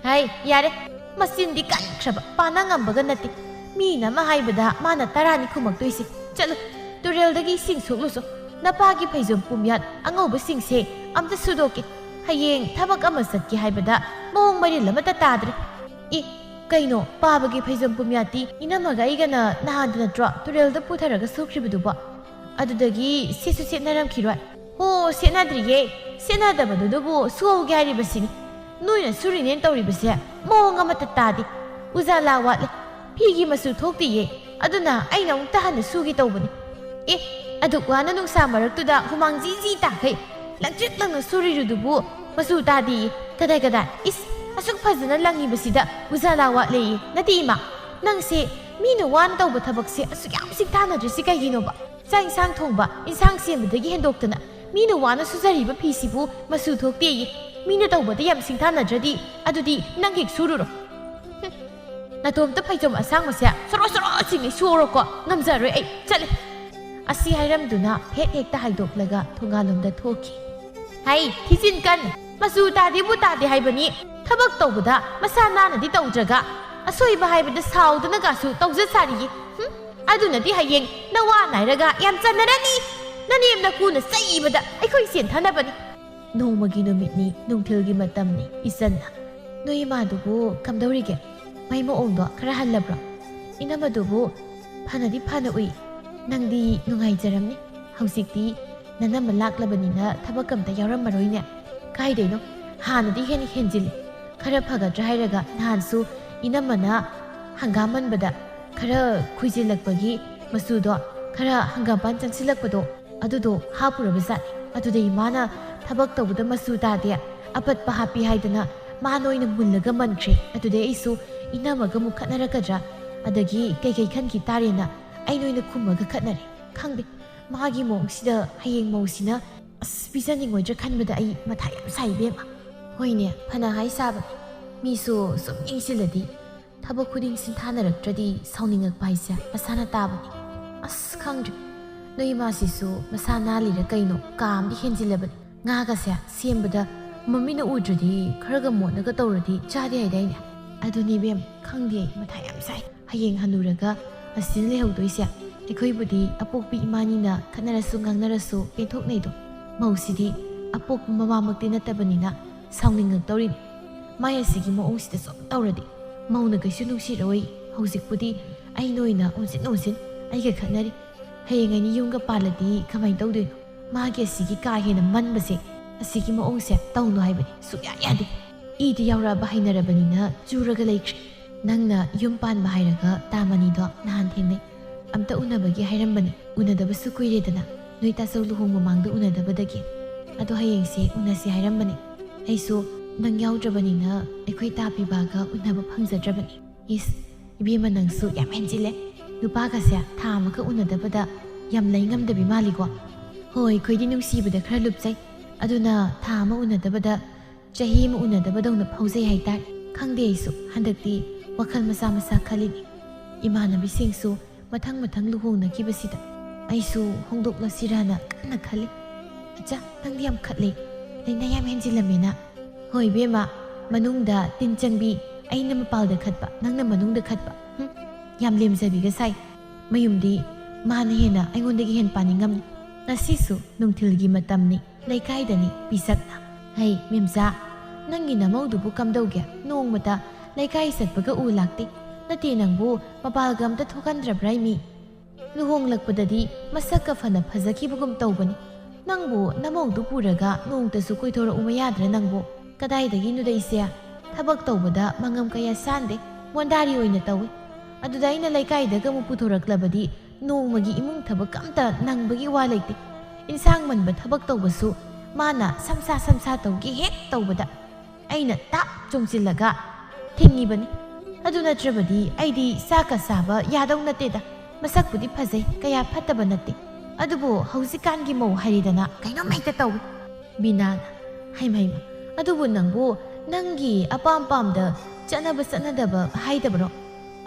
ꯍꯩ, ꯌꯥꯔꯦ꯫ ꯃꯆꯤꯟꯗꯤ ꯀꯟꯈ꯭ꯔꯕ, ꯄꯥꯅ ꯉꯝꯕꯒ ꯅꯠꯇꯦ꯫ ꯃꯤꯅ ꯑꯃ ꯍꯥꯏꯕꯗ ꯃꯥꯅ ꯇꯔꯥꯅꯤ ꯈꯨꯝꯃꯛꯇꯣꯏꯁꯦ꯫ ꯆꯠꯂꯨ, ꯇꯨꯔꯦꯜꯗꯒꯤ ꯏꯁꯤꯡ ꯁꯣꯛꯂꯨꯆꯣ꯫ ꯅꯄꯥꯒꯤ ꯐꯩꯖꯣꯝ ꯄꯨꯝꯌꯥꯠ ꯑꯉꯧꯕꯁꯤꯡꯁꯦ ꯑꯝꯇ ꯁꯨꯗꯣꯛꯀꯦ꯫ ꯍꯌꯦꯡ ꯊꯕꯛ ꯑꯃ ꯆꯠꯀꯦ ꯍꯥꯏꯕꯗ ꯃꯑꯣꯡ ꯃꯔꯤꯜ ꯑꯃꯠꯇ ꯇꯥꯗ꯭ꯔꯦ꯫ ꯑꯦ, ꯀꯩꯅꯣ, ꯄꯥꯕꯒꯤ ꯐꯩꯖꯣꯝ ꯄꯨꯝꯌꯥꯠꯇꯤ ꯏꯅꯝꯃꯒ ꯑꯩꯒꯅ ꯅꯍꯥꯟꯗ ꯅꯠꯇ꯭ꯔꯣ ꯇꯨꯔꯦꯜꯗ ꯄꯨꯊꯔꯒ ꯁꯨꯈ꯭ꯔꯤꯕꯗꯨꯕꯣ? ꯑꯗꯨꯗꯒꯤ ꯁꯦꯠꯁꯨ ꯁꯦꯠꯅꯔꯝꯈꯤꯔꯣꯏ꯫ ꯍꯣ, ꯁꯦꯠꯅꯗ꯭ꯔꯤꯌꯦ꯫ ꯁꯦꯠꯅꯗꯕꯗꯨꯗꯕꯨ ꯁꯨꯍꯧꯒꯦ ꯍꯥꯏꯔꯤꯕꯁꯤꯅꯤ꯫ ꯅꯣꯏꯅ ꯁꯨꯔꯤꯅꯦꯅ ꯇꯧꯔꯤꯕꯁꯦ ꯃꯑꯣꯡ ꯑꯃꯠꯇ ꯇꯥꯗꯦ꯫ ꯎꯖꯥꯂꯥ ꯋꯥꯠꯂꯦ꯫ ꯐꯤꯒꯤ ꯃꯆꯨ ꯊꯣꯛꯇꯤꯌꯦ꯫ ꯑꯗꯨꯅ ꯑꯩꯅ ꯑꯃꯨꯛꯇ ꯍꯟꯅ ꯁꯨꯒꯦ ꯇꯧꯕꯅꯤ꯫ ꯑꯦ, ꯑꯗꯨꯛ ꯋꯥꯅ ꯅꯨꯡꯁꯥ ꯃꯔꯛꯇꯨꯗ ꯍꯨꯃꯥꯡ ꯖꯤ ꯖꯤ ꯇꯥꯈꯩ ꯂꯪꯇ꯭ꯔꯤꯛ ꯂꯪꯅ ꯁꯨꯔꯤꯗꯨꯕꯨ ꯃꯆꯨ ꯇꯥꯗꯦꯌꯦ꯫ ꯀꯗꯥꯏ ꯀꯗꯥꯏ? ꯏꯁ, ꯑꯁꯨꯛ ꯐꯖꯅ ꯂꯪꯉꯤꯕꯁꯤꯗ ꯎꯖꯥꯂꯥ ꯋꯥꯠꯂꯦꯌꯦ꯫ ꯅꯠꯇꯦ ꯏꯃꯥ, ꯅꯪꯁꯦ ꯃꯤꯅ ꯋꯥꯅ ꯇꯧꯕ ꯊꯕꯛꯁꯦ ꯑꯁꯨꯛ ꯌꯥꯝ ꯁꯤꯡꯊꯥꯅꯗ꯭ꯔꯤꯁꯤ ꯀꯩꯒꯤꯅꯣꯕ? ꯆꯥꯛ ꯏꯟꯁꯥꯡ ꯊꯣꯡꯕ, ꯏꯟꯁꯥꯡ ꯁꯦꯝꯕꯗꯒꯤ ꯍꯦꯟꯗꯣꯛꯇꯅ ꯃꯤꯅ ꯋꯥꯅ ꯁꯨꯖꯔꯤꯕ ꯐꯤꯁꯤꯕꯨ ꯃꯆꯨ ꯊꯣꯛꯇꯦꯌꯦ꯫ ꯃꯤꯅ ꯇꯧꯕꯗ ꯌꯥꯝ ꯁꯤꯡꯊꯥꯅꯗ꯭ꯔꯗꯤ ꯑꯗꯨꯗꯤ ꯅꯪ ꯍꯦꯛ ꯁꯨꯔꯨꯔꯣ꯫ ꯍꯨꯝ꯫ ꯅꯇꯣꯝꯇ ꯐꯩꯖꯣꯝ ꯑꯁꯥꯡꯕꯁꯦ ꯁꯣꯔꯣ ꯁꯣꯔꯣ ꯆꯤꯡꯉꯩ ꯁꯨꯔꯣꯀꯣ꯫ ꯉꯝꯖꯔꯣꯏ ꯑꯩ꯫ ꯆꯠꯂꯦ꯫ ꯑꯁꯤ ꯍꯥꯏꯔꯝꯗꯨꯅ ꯐꯦꯠ ꯍꯦꯛꯇ ꯍꯥꯏꯗꯣꯛꯂꯒ ꯊꯣꯡꯒꯥꯜꯂꯣꯝꯗ ꯊꯣꯛꯈꯤ꯫ "ꯍꯩ, ꯊꯤꯖꯤꯟ ꯀꯟ! ꯃꯆꯨ ꯇꯥꯗꯦꯕꯨ ꯇꯥꯗꯦ ꯍꯥꯏꯕꯅꯤ꯫ ꯊꯕꯛ ꯇꯧꯕꯗ ꯃꯁꯥ ꯅꯥꯟꯅꯗꯤ ꯇꯧꯗ꯭ꯔꯒ ꯑꯁꯣꯏꯕ ꯍꯥꯏꯕꯗ ꯁꯥꯎꯗꯅꯒꯁꯨ ꯇꯧꯖ ꯁꯥꯔꯤꯌꯦ꯫ ꯍꯨꯝ, ꯑꯗꯨꯅꯗꯤ ꯍꯌꯦꯡ ꯅꯋꯥ ꯅꯥꯏꯔꯒ ꯌꯥꯝ ꯆꯟꯅꯔꯅꯤ꯫ ꯅꯅꯦꯝ ꯅꯀꯨꯅ ꯆꯩꯕꯗ ꯑꯩꯈꯣꯏ ꯁꯦꯟꯊꯅꯕꯅꯤ꯫" ꯅꯣꯡꯃꯒꯤ ꯅꯨꯃꯤꯠꯅꯤ, ꯅꯨꯡꯊꯤꯜꯒꯤ ꯃꯇꯝꯅꯤ꯫ "ꯏꯆꯟ, ꯅꯣꯏ ꯏꯃꯥꯗꯨꯕꯨ ꯀꯝꯗꯧꯔꯤꯒꯦ? ꯃꯩ ꯃꯑꯣꯡꯗꯣ ꯈꯔ ꯍꯜꯂꯕ꯭ꯔꯣ? ꯏꯅꯝꯃꯗꯨꯕꯨ ꯐꯅꯗꯤ ꯐꯅ ꯎꯏ꯫ ꯅꯪꯗꯤ ꯅꯨꯡꯉꯥꯏꯖꯔꯝꯅꯤ꯫ ꯍꯧꯖꯤꯛꯇꯤ ꯅꯅꯝꯃ ꯂꯥꯛꯂꯕꯅꯤꯅ ꯊꯕꯛ ꯑꯝꯇ ꯌꯥꯎꯔꯝꯃꯔꯣꯏꯅꯦ꯫ ꯀꯥꯏꯗꯩꯅꯣ? ꯍꯥꯟꯅꯗꯤ ꯍꯦꯟꯅ ꯍꯦꯟꯖꯤꯜꯂꯤ꯫ ꯈꯔ ꯐꯒꯗ꯭ꯔꯥ ꯍꯥꯏꯔꯒ ꯅꯍꯥꯟꯁꯨ ꯏꯅꯝꯃꯅ ꯍꯪꯒꯥꯝ ꯃꯟꯕꯗ ꯈꯔ ꯈꯨꯏꯖꯤꯜꯂꯛꯄꯒꯤ ꯃꯆꯨꯗꯣ, ꯈꯔ ꯍꯪꯒꯥꯝꯄꯥꯟ ꯆꯪꯁꯤꯜꯂꯛꯄꯗꯣ, ꯑꯗꯨꯗꯣ ꯍꯥꯞꯄꯨꯔꯕ ꯖꯥꯠꯅꯤ꯫ ꯑꯗꯨꯗꯩ ꯃꯥꯅ ꯊꯕꯛ ꯇꯧꯕꯗ ꯃꯆꯨ ꯇꯥꯗꯦ, ꯑꯄꯠꯄ ꯍꯥꯞꯄꯤ ꯍꯥꯏꯗꯅ ꯃꯥꯅ ꯑꯣꯏꯅ ꯃꯨꯜꯂꯒ ꯃꯟꯈ꯭ꯔꯦ꯫ ꯑꯗꯨꯗꯩ ꯑꯩꯁꯨ ꯏꯅꯝꯃꯒ ꯑꯃꯨꯛ ꯈꯠꯅꯔꯛꯀꯗ꯭ꯔꯥ, ꯑꯗꯒꯤ ꯀꯩꯀꯩ ꯈꯟꯈꯤ ꯇꯥꯔꯦꯅ ꯑꯩꯅ ꯑꯣꯏꯅ ꯈꯨꯝꯃꯒ ꯈꯠꯅꯔꯦ꯫ ꯈꯪꯗꯦ, ꯃꯥꯒꯤ ꯃꯑꯣꯡꯁꯤꯗ ꯍꯌꯦꯡ ꯃꯧꯁꯤꯅ ꯑꯁ ꯄꯤꯖꯅꯤꯡꯉꯣꯏꯗ꯭ꯔꯥ ꯈꯟꯕꯗ ꯑꯩ ꯃꯊꯥ ꯌꯥꯝ ꯁꯥꯏ ꯏꯕꯦꯝꯃ꯫ ꯍꯣꯏꯅꯦ, ꯐꯅ ꯍꯥꯏ ꯁꯥꯕꯅꯤ, ꯃꯤꯁꯨ ꯁꯨꯝ ꯌꯦꯡꯁꯤꯜꯂꯗꯤ ꯊꯕꯛ ꯈꯨꯗꯤꯡ ꯁꯤꯟꯊꯥꯅꯔꯛꯇ꯭ꯔꯗꯤ ꯁꯥꯎꯅꯤꯡꯉꯛꯄ ꯍꯥꯏꯁꯦ ꯃꯁꯥꯅ ꯇꯥꯕꯅꯤ꯫ ꯑꯁ ꯈꯪꯗ꯭ꯔꯦ, ꯅꯣꯏ ꯏꯃꯥꯁꯤꯁꯨ ꯃꯁꯥ ꯅꯥꯜꯂꯤꯔ ꯀꯩꯅꯣ ꯀꯥ ꯑꯃꯗꯤ ꯍꯦꯟꯖꯤꯜꯂꯕꯅꯤ꯫ ꯉꯥꯒꯁꯦ ꯁꯦꯝꯕꯗ ꯃꯃꯤꯠꯅ ꯎꯗ꯭ꯔꯗꯤ ꯈꯔꯒ ꯃꯣꯠꯅꯒ ꯇꯧꯔꯗꯤ ꯆꯥꯗꯦ ꯍꯥꯏꯗꯥꯏꯅꯦ? ꯑꯗꯨꯅꯤ ꯏꯕꯦꯝ, ꯈꯪꯗꯦ ꯑꯩ ꯃꯊꯥ ꯌꯥꯝ ꯁꯥꯏ꯫ ꯍꯌꯦꯡ ꯍꯟꯅꯨꯔꯒ ꯑꯁꯤꯅ ꯂꯩꯍꯧꯗꯣꯏꯁꯦ꯫ ꯑꯩꯈꯣꯏꯕꯨꯗꯤ ꯑꯄꯣꯛꯄꯤ ꯏꯃꯥꯅꯤꯅ ꯈꯠꯅꯔꯁꯨ ꯉꯥꯡꯅꯔꯁꯨ ꯄꯦꯟꯊꯣꯛꯅꯩꯗꯣ꯫ ꯃꯧꯁꯤꯗꯤ ꯑꯄꯣꯛꯄ ꯃꯃꯥꯃꯛꯇꯤ ꯅꯠꯇꯕꯅꯤꯅ ꯁꯥꯎꯅꯤꯡꯉꯛꯇꯧꯔꯤꯅꯤ꯫ ꯃꯥꯏ ꯑꯁꯤꯒꯤ ꯃꯑꯣꯡꯁꯤꯗ ꯁꯨꯝ ꯇꯧꯔꯗꯤ ꯃꯧꯅ ꯀꯩꯁꯨ ꯅꯨꯡꯁꯤꯔꯛꯑꯣꯏ꯫ ꯍꯧꯖꯤꯛꯄꯨꯗꯤ ꯑꯩꯅ ꯑꯣꯏꯅ ꯑꯣꯟꯁꯤꯟ ꯑꯣꯟꯁꯤꯟ ꯑꯩꯒ ꯈꯠꯅꯔꯤ꯫ ꯍꯌꯦꯡ ꯑꯩꯅ ꯌꯨꯝꯒ ꯄꯥꯜꯂꯗꯤ ꯀꯃꯥꯏꯅ ꯇꯧꯗꯣꯏꯅꯣ? ꯃꯥꯒꯤ ꯑꯁꯤꯒꯤ ꯀꯥ ꯍꯦꯟꯅ ꯃꯟꯕꯁꯦ, ꯑꯁꯤꯒꯤ ꯃꯑꯣꯡꯁꯦ ꯇꯧꯅꯨ ꯍꯥꯏꯕꯅꯤ꯫ ꯁꯨꯛꯌꯥ ꯌꯥꯗꯦ꯫ ꯏꯗ ꯌꯥꯎꯔꯛꯑꯕ ꯍꯩꯅꯔꯕꯅꯤꯅ ꯆꯨꯔꯒ ꯂꯩꯈ꯭ꯔꯦ꯫ ꯅꯪꯅ ꯌꯨꯝ ꯄꯥꯟꯕ ꯍꯥꯏꯔꯒ ꯇꯥꯃꯅꯤꯗꯣ ꯅꯍꯥꯟ ꯊꯦꯡꯅꯩ꯫ ꯑꯝꯇ ꯎꯅꯕꯒꯤ ꯍꯥꯏꯔꯝꯕꯅꯤ꯫ ꯎꯅꯗꯕꯁꯨ ꯀꯨꯏꯔꯦꯗꯅ, ꯅꯣꯏ ꯇꯥꯆꯧ ꯂꯨꯍꯣꯡ ꯃꯃꯥꯡꯗ ꯎꯅꯗꯕꯗꯒꯤ꯫ ꯑꯗꯣ ꯍꯌꯦꯡꯁꯦ ꯎꯅꯁꯤ ꯍꯥꯏꯔꯝꯕꯅꯤ꯫ ꯑꯩꯁꯨ ꯅꯪ ꯌꯥꯎꯗ꯭ꯔꯕꯅꯤꯅ ꯑꯩꯈꯣꯏ ꯇꯥ ꯄꯤꯕꯥꯒ ꯎꯅꯕ ꯐꯪꯖꯗ꯭ꯔꯕꯅꯤ꯫ ꯏꯁ, ꯏꯕꯦꯝꯃ ꯅꯪꯁꯨ ꯌꯥꯝ ꯍꯦꯟꯖꯤꯜꯂꯦ꯫ ꯅꯨꯄꯥꯒꯁꯦ ꯊꯥ ꯑꯃꯈꯛ ꯎꯅꯗꯕꯗ ꯌꯥꯝ ꯂꯩ ꯉꯝꯗꯕꯤ ꯃꯥꯜꯂꯤꯀꯣ꯫ ꯍꯣꯏ, ꯑꯩꯈꯣꯏꯗꯤ ꯅꯨꯡꯁꯤꯕꯗ ꯈꯔ ꯂꯨꯞꯆꯩ꯫ ꯑꯗꯨꯅ ꯊꯥ ꯑꯃ ꯎꯅꯗꯕꯗ ꯆꯍꯤ ꯑꯃ ꯎꯅꯗꯕꯗꯧꯅ ꯐꯥꯎꯖꯩ ꯍꯥꯏꯇꯥꯔꯦ꯫ ꯈꯪꯗꯦ, ꯑꯩꯁꯨ ꯍꯟꯗꯛꯇꯤ ꯋꯥꯈꯜ ꯃꯆꯥ ꯃꯆꯥ ꯈꯜꯂꯤꯅꯤ꯫ ꯏꯃꯥꯟꯅꯕꯤꯁꯤꯡꯁꯨ ꯃꯊꯪ ꯃꯊꯪ ꯂꯨꯍꯣꯡꯅꯈꯤꯕꯁꯤꯗ ꯑꯩꯁꯨ ꯍꯣꯡꯗꯣꯛꯂꯁꯤꯔꯥꯅ ꯀꯟꯅ ꯈꯜꯂꯤ꯫ ꯑꯆꯥ, ꯅꯪꯗꯤ ꯌꯥꯝ ꯈꯠꯂꯦ꯫ ꯂꯩꯅꯥ ꯌꯥꯝ ꯍꯦꯟꯖꯤꯜꯂꯝꯃꯦꯅ꯫ ꯍꯣꯏ ꯏꯕꯦꯝꯃ, ꯃꯅꯨꯡꯗ ꯇꯤꯟ ꯆꯪꯕꯤ, ꯑꯩꯅ ꯃꯄꯥꯜꯗ ꯈꯠꯄ, ꯅꯪꯅ ꯃꯅꯨꯡꯗ ꯈꯠꯄ꯫ ꯍꯨꯝ, ꯌꯥꯝ ꯂꯦꯝꯖꯕꯤꯒ ꯁꯥꯏ꯫ ꯃꯌꯨꯝꯗꯤ ꯃꯥꯅ ꯍꯦꯟꯅ ꯑꯩꯉꯣꯟꯗꯒꯤ ꯍꯦꯟ ꯄꯥꯅꯤꯡꯉꯝꯅꯤ꯫ ꯉꯁꯤꯁꯨ ꯅꯨꯡꯊꯤꯜꯒꯤ ꯃꯇꯝꯅꯤ꯫ ꯂꯩꯀꯥꯏꯗꯅꯤ ꯄꯤꯁꯛꯅ꯫ "ꯍꯩ ꯃꯦꯝꯆꯥ, ꯅꯪꯒꯤ ꯅꯃꯧꯗꯨꯕꯨ ꯀꯝꯗꯧꯒꯦ? ꯅꯣꯡꯃꯇ ꯂꯩꯀꯥꯏ ꯆꯠꯄꯒ ꯎ ꯂꯥꯛꯇꯦ꯫ ꯅꯠꯇꯦ, ꯅꯪꯕꯨ ꯃꯄꯥꯜꯒ ꯑꯝꯇ ꯊꯣꯛꯍꯟꯗ꯭ꯔꯕ꯭ꯔꯥ ꯏꯃꯤ? ꯂꯨꯍꯣꯡꯂꯛꯄꯗꯗꯤ ꯃꯁꯛꯀ ꯐꯅ ꯐꯖꯈꯤꯕꯒꯨꯝ ꯇꯧꯕꯅꯤ꯫ ꯅꯪꯕꯨ ꯅꯃꯧꯗꯨ ꯄꯨꯔꯒ ꯅꯣꯡꯇꯁꯨ ꯀꯣꯏꯊꯣꯔꯛꯎ ꯌꯥꯗ꯭ꯔꯥ ꯅꯪꯕꯨ? ꯀꯗꯥꯏꯗꯒꯤꯅꯣꯗ ꯏꯆꯦ? ꯊꯕꯛ ꯇꯧꯕꯗ ꯃꯉꯝ ꯀꯌꯥ ꯁꯥꯟꯗꯦ, ꯃꯣꯟꯗꯥꯔꯤ ꯑꯣꯏꯅ ꯇꯧꯏ꯫ ꯑꯗꯨꯗ ꯑꯩꯅ ꯂꯩꯀꯥꯏꯗꯒ ꯑꯃꯨꯛ ꯄꯨꯊꯣꯔꯛꯂꯕꯗꯤ ꯅꯣꯡꯃꯒꯤ ꯏꯃꯨꯡ ꯊꯕꯛ ꯑꯝꯇ ꯅꯪꯕꯒꯤ ꯋꯥ ꯂꯩꯇꯦ꯫ ꯏꯟꯁꯥꯡ ꯃꯟꯕ ꯊꯕꯛ ꯇꯧꯕꯁꯨ ꯃꯥꯅ ꯁꯝꯁꯥ ꯁꯝꯁꯥ ꯇꯧꯒꯦ ꯍꯦꯛ ꯇꯧꯕꯗ ꯑꯩꯅ ꯇꯥꯞ ꯆꯣꯡꯁꯤꯜꯂꯒ ꯊꯤꯡꯉꯤꯕꯅꯤ꯫ ꯑꯗꯨ ꯅꯠꯇ꯭ꯔꯕꯗꯤ ꯑꯩꯗꯤ ꯆꯥꯛꯀ ꯆꯥꯕ ꯌꯥꯗꯧ ꯅꯠꯇꯦꯗ꯫ ꯃꯁꯛꯄꯨꯗꯤ ꯐꯖꯩ, ꯀꯌꯥ ꯐꯠꯇꯕ ꯅꯠꯇꯦ꯫ ꯑꯗꯨꯕꯨ ꯍꯧꯖꯤꯛꯀꯥꯟꯒꯤ ꯃꯧ ꯍꯥꯏꯔꯦꯗꯅ ꯀꯩꯅꯣꯝ ꯍꯦꯛꯇ ꯇꯧꯏ꯫" ꯕꯤꯅꯥꯅ, "ꯍꯩꯃ ꯍꯩꯃ, ꯑꯗꯨꯕꯨ ꯅꯪꯕꯨ ꯅꯪꯒꯤ ꯑꯄꯥꯝ ꯄꯥꯝꯗ ꯆꯠꯅꯕ ꯆꯠꯅꯗꯕ ꯍꯥꯏꯗꯕ꯭ꯔꯣ?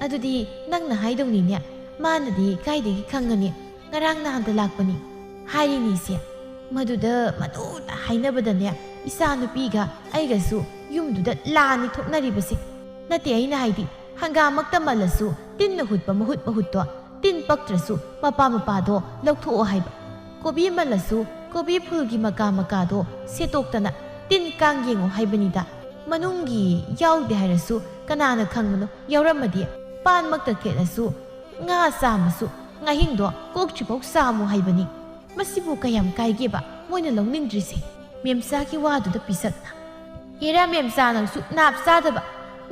ꯑꯗꯨꯗꯤ ꯅꯪꯅ ꯍꯥꯏꯗꯧꯅꯤꯅꯦ꯫ ꯃꯥꯅꯗꯤ ꯀꯥꯏꯗꯒꯤ ꯈꯪꯒꯅꯤ? ꯉꯔꯥꯡ ꯅꯍꯥꯟꯗ ꯂꯥꯛꯄꯅꯤ" ꯍꯥꯏꯔꯤꯅꯤꯁꯦ꯫ ꯃꯗꯨꯗ ꯃꯗꯨꯗ ꯍꯥꯏꯅꯕꯗꯅꯦ, ꯏꯆꯥ ꯅꯨꯄꯤꯒ ꯑꯩꯒꯁꯨ ꯌꯨꯝꯗꯨꯗ ꯂꯥꯟꯅꯤ ꯊꯣꯛꯅꯔꯤꯕꯁꯦ꯫ ꯅꯠꯇꯦ, ꯑꯩꯅ ꯍꯥꯏꯗꯤ, ꯍꯪꯒꯥꯝꯃꯛꯇ ꯃꯜꯂꯁꯨ ꯇꯤꯟꯅ ꯍꯨꯠꯄ ꯃꯍꯨꯠ ꯃꯍꯨꯠꯇꯣ, ꯇꯤꯟ ꯄꯛꯇ꯭ꯔꯁꯨ ꯃꯄꯥ ꯃꯄꯥꯗꯣ ꯂꯧꯊꯣꯛꯑꯣ ꯍꯥꯏꯕ꯫ ꯀꯣꯕꯤ ꯃꯜꯂꯁꯨ ꯀꯣꯕꯤ ꯐꯨꯜꯒꯤ ꯃꯀꯥ ꯃꯀꯥꯗꯣ ꯁꯦꯠꯇꯣꯛꯇꯅ ꯇꯤꯟ ꯀꯥꯡ ꯌꯦꯡꯉꯣ ꯍꯥꯏꯕꯅꯤꯗ꯫ ꯃꯅꯨꯡꯒꯤ ꯌꯥꯎꯗꯦ ꯍꯥꯏꯔꯁꯨ ꯀꯅꯥꯅ ꯈꯪꯕꯅꯣ? ꯌꯥꯎꯔꯝꯃꯗꯤ ꯄꯥꯟꯃꯛꯇ ꯈꯦꯠꯂꯁꯨ ꯉꯥ ꯆꯥꯝꯃꯁꯨ ꯉꯥꯍꯤꯡꯗꯣ ꯀꯣꯛꯇ꯭ꯔꯤꯐꯥꯎ ꯆꯥꯝꯃꯨ ꯍꯥꯏꯕꯅꯤ꯫ ꯃꯁꯤꯕꯨ ꯀꯌꯥꯝ ꯀꯥꯏꯒꯦꯕ ꯃꯣꯏꯅ ꯂꯧꯅꯤꯡꯗ꯭ꯔꯤꯁꯦ? ꯃꯦꯝꯆꯥꯒꯤ ꯋꯥꯗꯨꯗ ꯄꯤꯁꯛꯅ, "ꯍꯦꯔꯥ ꯃꯦꯝꯆꯥ, ꯅꯪꯁꯨ ꯅꯥꯞ ꯆꯥꯗꯕ꯫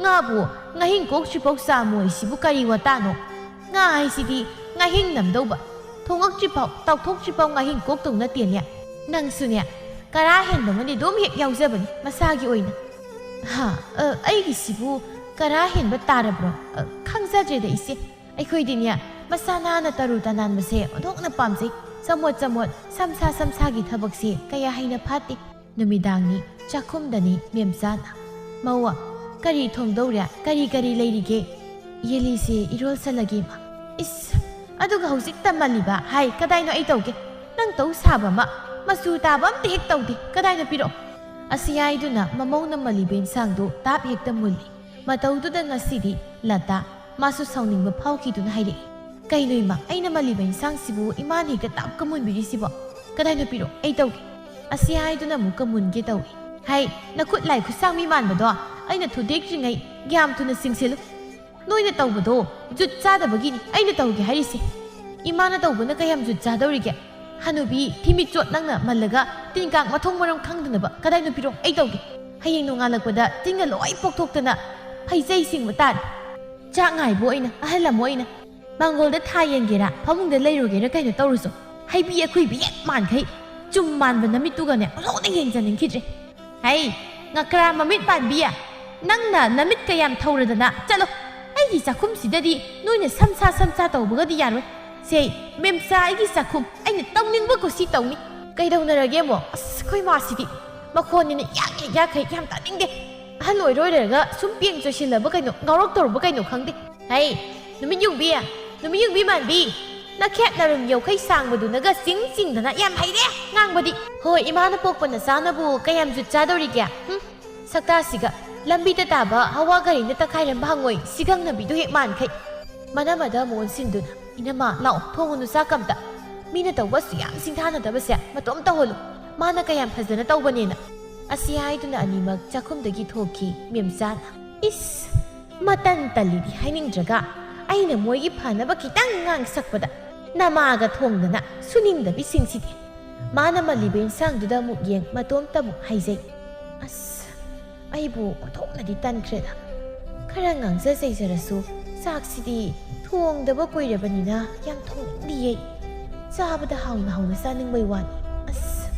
ꯉꯥꯕꯨ ꯉꯥꯍꯤꯡ ꯀꯣꯛꯇ꯭ꯔꯤꯐꯥꯎ ꯆꯥꯝꯃꯨ ꯍꯥꯏꯁꯤꯕꯨ ꯀꯔꯤ ꯋꯥꯇꯥꯅꯣ? ꯉꯥ ꯍꯥꯏꯁꯤꯗꯤ ꯉꯥꯍꯤꯡ ꯅꯝꯗꯧꯕ꯫ ꯊꯣꯡꯉꯛꯇ꯭ꯔꯤꯐꯥꯎ, ꯇꯥꯎꯊꯣꯛꯇ꯭ꯔꯤꯐꯥꯎ ꯉꯥꯍꯤꯡ ꯀꯣꯛꯇꯧ ꯅꯠꯇꯦꯅꯦ꯫ ꯅꯪꯁꯨꯅꯦ, ꯀꯔꯥ ꯍꯦꯟꯕ ꯑꯃꯗꯤ ꯑꯗꯨꯝ ꯍꯦꯛ ꯌꯥꯎꯖꯕꯅꯤ ꯃꯁꯥꯒꯤ ꯑꯣꯏꯅ꯫" "ꯍꯥ, ꯑ, ꯑꯩꯒꯤꯁꯤꯕꯨ ꯀꯔꯥ ꯍꯦꯟꯕ ꯇꯥꯔꯕ꯭ꯔꯣ? ꯑ, ꯈꯪꯖꯗ꯭ꯔꯦꯗ ꯏꯆꯦ꯫ ꯑꯩꯈꯣꯏꯗꯤꯅꯦ, ꯃꯁꯥ ꯅꯥꯟꯅ ꯇꯔꯨ ꯇꯅꯥꯟꯕꯁꯦ ꯑꯣꯟꯊꯣꯛꯅ ꯄꯥꯝꯖꯩ꯫ ꯆꯃꯣꯠ ꯆꯃꯣꯠ, ꯁꯝꯁꯥ ꯁꯝꯁꯥꯒꯤ ꯊꯕꯛꯁꯦ ꯀꯌꯥ ꯍꯩꯅ ꯐꯥꯠꯇꯦ꯫" ꯅꯨꯃꯤꯗꯥꯡꯅꯤ, ꯆꯥꯛꯈꯨꯝꯗꯅꯤ ꯃꯦꯝꯆꯥꯅ꯫ "ꯃꯧ, ꯀꯔꯤ ꯊꯣꯡꯗꯧꯔꯦ? ꯀꯔꯤ ꯀꯔꯤ ꯂꯩꯔꯤꯒꯦ?" "ꯌꯦꯜꯂꯤꯁꯦ ꯏꯔꯣꯜꯁꯜꯂꯒꯦ, ꯏꯃꯥ꯫" "ꯏꯁ, ꯑꯗꯨꯒ ꯍꯧꯖꯤꯛꯇ ꯃꯜꯂꯤꯕ ꯍꯥꯏ, ꯀꯗꯥꯏꯅꯣ ꯑꯩ ꯇꯧꯒꯦ꯫ ꯅꯪ ꯇꯧ ꯁꯥꯕ ꯑꯃ, ꯃꯆꯨ ꯇꯥꯕ ꯑꯝꯇ ꯍꯦꯛ ꯇꯧꯗꯦ, ꯀꯗꯥꯏꯅꯣ ꯄꯤꯔꯛꯑꯣ꯫ ꯑꯁꯤ ꯍꯥꯏꯗꯨꯅ ꯃꯃꯧꯅ ꯃꯜꯂꯤꯕ ꯏꯟꯁꯥꯡꯗꯨ ꯇꯥꯞ ꯍꯦꯛꯇ ꯃꯨꯜꯂꯤ꯫ ꯃꯇꯧꯗꯨꯗ ꯉꯁꯤꯗꯤ ꯂꯇꯥ, ꯃꯥꯁꯨ ꯁꯥꯎꯅꯤꯡꯕ ꯐꯥꯎꯈꯤꯗꯨꯅ ꯍꯥꯏꯔꯛꯏ, "ꯀꯩꯅꯣ ꯏꯃꯥ, ꯑꯩꯅ ꯃꯜꯂꯤꯕ ꯏꯟꯁꯥꯡꯁꯤꯕꯨ ꯏꯃꯥꯅ ꯍꯦꯛꯇ ꯇꯥꯞꯀ ꯃꯨꯟꯕꯤꯔꯤꯁꯤꯕꯣ? ꯀꯗꯥꯏꯅꯣ ꯄꯤꯔꯛꯑꯣ, ꯑꯩ ꯇꯧꯒꯦ꯫" ꯑꯁꯤ ꯍꯥꯏꯗꯨꯅ ꯑꯃꯨꯛꯀ ꯃꯨꯟꯒꯦ ꯇꯧꯏ꯫ "ꯍꯩ, ꯅꯈꯨꯠ ꯂꯥꯏ ꯈꯨꯠꯁꯥꯡꯕꯤ ꯃꯥꯟꯕꯗꯣ ꯑꯩꯅ ꯊꯨꯗꯦꯛꯇ꯭ꯔꯤꯉꯩ ꯌꯥꯝ ꯊꯨꯅ ꯁꯤꯡꯁꯤꯜꯂꯨ꯫ ꯅꯣꯏꯅ ꯇꯧꯕꯗꯣ ꯖꯨꯠ ꯆꯥꯗꯕꯒꯤꯅꯤ ꯑꯩꯅ ꯇꯧꯒꯦ ꯍꯥꯏꯔꯤꯁꯦ꯫ ꯏꯃꯥꯅ ꯇꯧꯕꯅ ꯀꯌꯥꯝ ꯖꯨꯠ ꯆꯥꯗꯧꯔꯤꯒꯦ? ꯍꯅꯨꯕꯤ ꯊꯤꯃꯤꯠꯆꯣꯠ ꯅꯪꯅ ꯃꯜꯂꯒ ꯇꯤꯟ ꯀꯥꯡ ꯃꯊꯣꯡ ꯃꯔꯝ ꯈꯪꯗꯅꯕ ꯀꯗꯥꯏꯅꯣ ꯄꯤꯔꯛꯑꯣ, ꯑꯩ ꯇꯧꯒꯦ꯫ ꯍꯌꯦꯡ ꯅꯣꯡꯉꯥꯜꯂꯛꯄꯗ ꯇꯤꯟꯒ ꯂꯣꯏ ꯄꯣꯛꯊꯣꯛꯇꯅ ꯐꯩꯖꯩ ꯆꯤꯡꯕ ꯇꯥꯔꯦ꯫ ꯆꯥꯛ ꯉꯥꯏꯕ ꯑꯣꯏꯅ ꯑꯍꯜ ꯑꯃ ꯑꯣꯏꯅ ꯃꯥꯡꯒꯣꯜꯗ ꯊꯥ ꯌꯦꯡꯒꯦꯔꯥ, ꯐꯃꯨꯡꯗ ꯂꯩꯔꯨꯒꯦꯔꯥ ꯀꯩꯅꯣ ꯇꯧꯔꯨꯁꯨ, ꯍꯩꯕꯤ ꯑꯈꯨꯏꯕꯤ ꯍꯦꯛ ꯃꯥꯟꯈꯩ ꯆꯨꯝ ꯃꯥꯟꯕ ꯅꯃꯤꯠꯇꯨꯒꯅꯦ ꯑꯣꯟꯊꯣꯛꯅ ꯌꯦꯡꯖꯅꯤꯡꯈꯤꯗ꯭ꯔꯦ꯫ ꯍꯩ, ꯉꯀ꯭ꯔꯥ ꯃꯃꯤꯠ ꯄꯥꯟꯕꯤ, ꯅꯪꯅ ꯅꯃꯤꯠ ꯀꯌꯥꯝ ꯊꯧꯔꯗꯅ? ꯆꯠꯂꯣ, ꯑꯩꯒꯤ ꯆꯥꯛꯈꯨꯝꯁꯤꯗꯗꯤ ꯅꯣꯏꯅ ꯁꯝꯁꯥ ꯁꯝꯁꯥ ꯇꯧꯕꯒꯗꯤ ꯌꯥꯔꯣꯏ꯫ ꯁꯦ, ꯃꯦꯝꯆꯥ, ꯑꯩꯒꯤ ꯆꯥꯛꯈꯨꯝ, ꯑꯩꯅ ꯇꯧꯅꯤꯡꯕ ꯀꯨꯁꯤ ꯇꯧꯅꯤ꯫ ꯀꯩꯗꯧꯅꯔꯒꯦ ꯑꯃꯨꯛ? ꯑꯁ, ꯑꯩꯈꯣꯏ ꯃꯥꯁꯤꯗꯤ ꯃꯈꯣꯟꯅꯤꯅ ꯌꯥꯛ ꯍꯦꯛ ꯌꯥꯛꯈꯩ, ꯌꯥꯝ ꯇꯥꯅꯤꯡꯗꯦ꯫ ꯑꯍꯜ ꯑꯣꯏꯔꯣꯏꯔꯒ ꯁꯨꯝ ꯄꯦꯡ ꯆꯣꯏꯁꯤꯜꯂꯕ ꯀꯩꯅꯣ, ꯉꯥꯎꯔꯛꯇꯧꯔꯕ ꯀꯩꯅꯣ ꯈꯪꯗꯦ꯫ ꯍꯩ, ꯅꯨꯃꯤꯠ ꯌꯨꯡꯕꯤ, ꯅꯨꯃꯤꯠ ꯌꯨꯡꯕꯤ ꯃꯥꯟꯕꯤ, ꯅꯈꯦꯠ ꯅꯔꯨꯝ ꯌꯧꯈꯩ ꯁꯥꯡꯕꯗꯨꯅꯒ ꯆꯤꯡ ꯆꯤꯡꯗꯅ ꯌꯥꯝ ꯍꯩꯔꯦ ꯉꯥꯡꯕꯗꯤ꯫ ꯍꯣꯏ, ꯏꯃꯥꯅ ꯄꯣꯛꯄ ꯅꯆꯥꯅꯕꯨ ꯀꯌꯥꯝ ꯖꯨꯠ ꯆꯥꯗꯧꯔꯤꯒꯦ? ꯍꯨꯝ, ꯁꯛꯇꯥꯁꯤꯒ ꯂꯝꯕꯤꯗ ꯇꯥꯕ ꯍꯋꯥ ꯒꯥꯔꯤꯅ ꯇꯛꯈꯥꯏꯔꯝꯕ ꯍꯪꯉꯣꯏ ꯁꯤꯒꯪꯅꯕꯤꯗꯨ ꯍꯦꯛ ꯃꯥꯟꯈꯩ꯫ ꯃꯅꯝ ꯑꯗ ꯑꯃꯨꯛ ꯑꯣꯟꯁꯤꯟꯗꯨꯅ, "ꯏꯅꯝꯃ, ꯂꯥꯛꯑꯣ, ꯊꯣꯡꯉꯨꯅꯨ ꯆꯥꯛ ꯑꯝꯇ꯫ ꯃꯤꯅ ꯇꯧꯕ ꯑꯁꯨꯛ ꯌꯥꯝ ꯁꯤꯡꯊꯥꯅꯗꯕꯁꯦ ꯃꯇꯣꯝ ꯇꯧꯍꯜꯂꯨ꯫ ꯃꯥꯅ ꯀꯌꯥꯝ ꯐꯖꯅ ꯇꯧꯕꯅꯦꯅ"꯫ ꯑꯁꯤ ꯍꯥꯏꯗꯨꯅ ꯑꯅꯤꯃꯛ ꯆꯥꯛꯈꯨꯝꯗꯒꯤ ꯊꯣꯛꯈꯤ ꯃꯦꯝꯆꯥꯅ꯫ ꯏꯁ! ꯃꯇꯟ ꯇꯜꯂꯤꯗꯤ ꯍꯥꯏꯅꯤꯡꯗ꯭ꯔꯒ ꯑꯩꯅ ꯃꯣꯏꯒꯤ ꯐꯅꯕ ꯈꯤꯇꯪ ꯉꯥꯡꯁꯛꯄꯗ ꯅꯃꯥꯒ ꯊꯣꯡꯗꯅ ꯁꯨꯅꯤꯡꯗꯕꯤꯁꯤꯡꯁꯤꯗꯤ꯫ ꯃꯥꯅ ꯃꯜꯂꯤꯕ ꯏꯟꯁꯥꯡꯗꯨꯗ ꯑꯃꯨꯛ ꯌꯦꯡ ꯃꯇꯣꯝꯇ ꯑꯃꯨꯛ ꯍꯥꯏꯖꯩ, "ꯑꯁ, ꯑꯩꯕꯨ ꯑꯣꯟꯊꯣꯛꯅꯗꯤ ꯇꯟꯈ꯭ꯔꯦꯗ꯫ ꯈꯔ ꯉꯥꯡꯖ ꯆꯩꯖꯔꯁꯨ ꯆꯥꯛꯁꯤꯗꯤ ꯊꯣꯡꯗꯕ ꯀꯨꯏꯔꯕꯅꯤꯅ ꯌꯥꯝ ꯊꯣꯡꯅꯤꯡꯗꯤꯌꯦ꯫ ꯆꯥꯕꯗ ꯍꯥꯎꯅ ꯍꯥꯎꯅ ꯆꯥꯅꯤꯡꯕꯩ ꯋꯥꯅꯤ꯫ ꯑꯁ,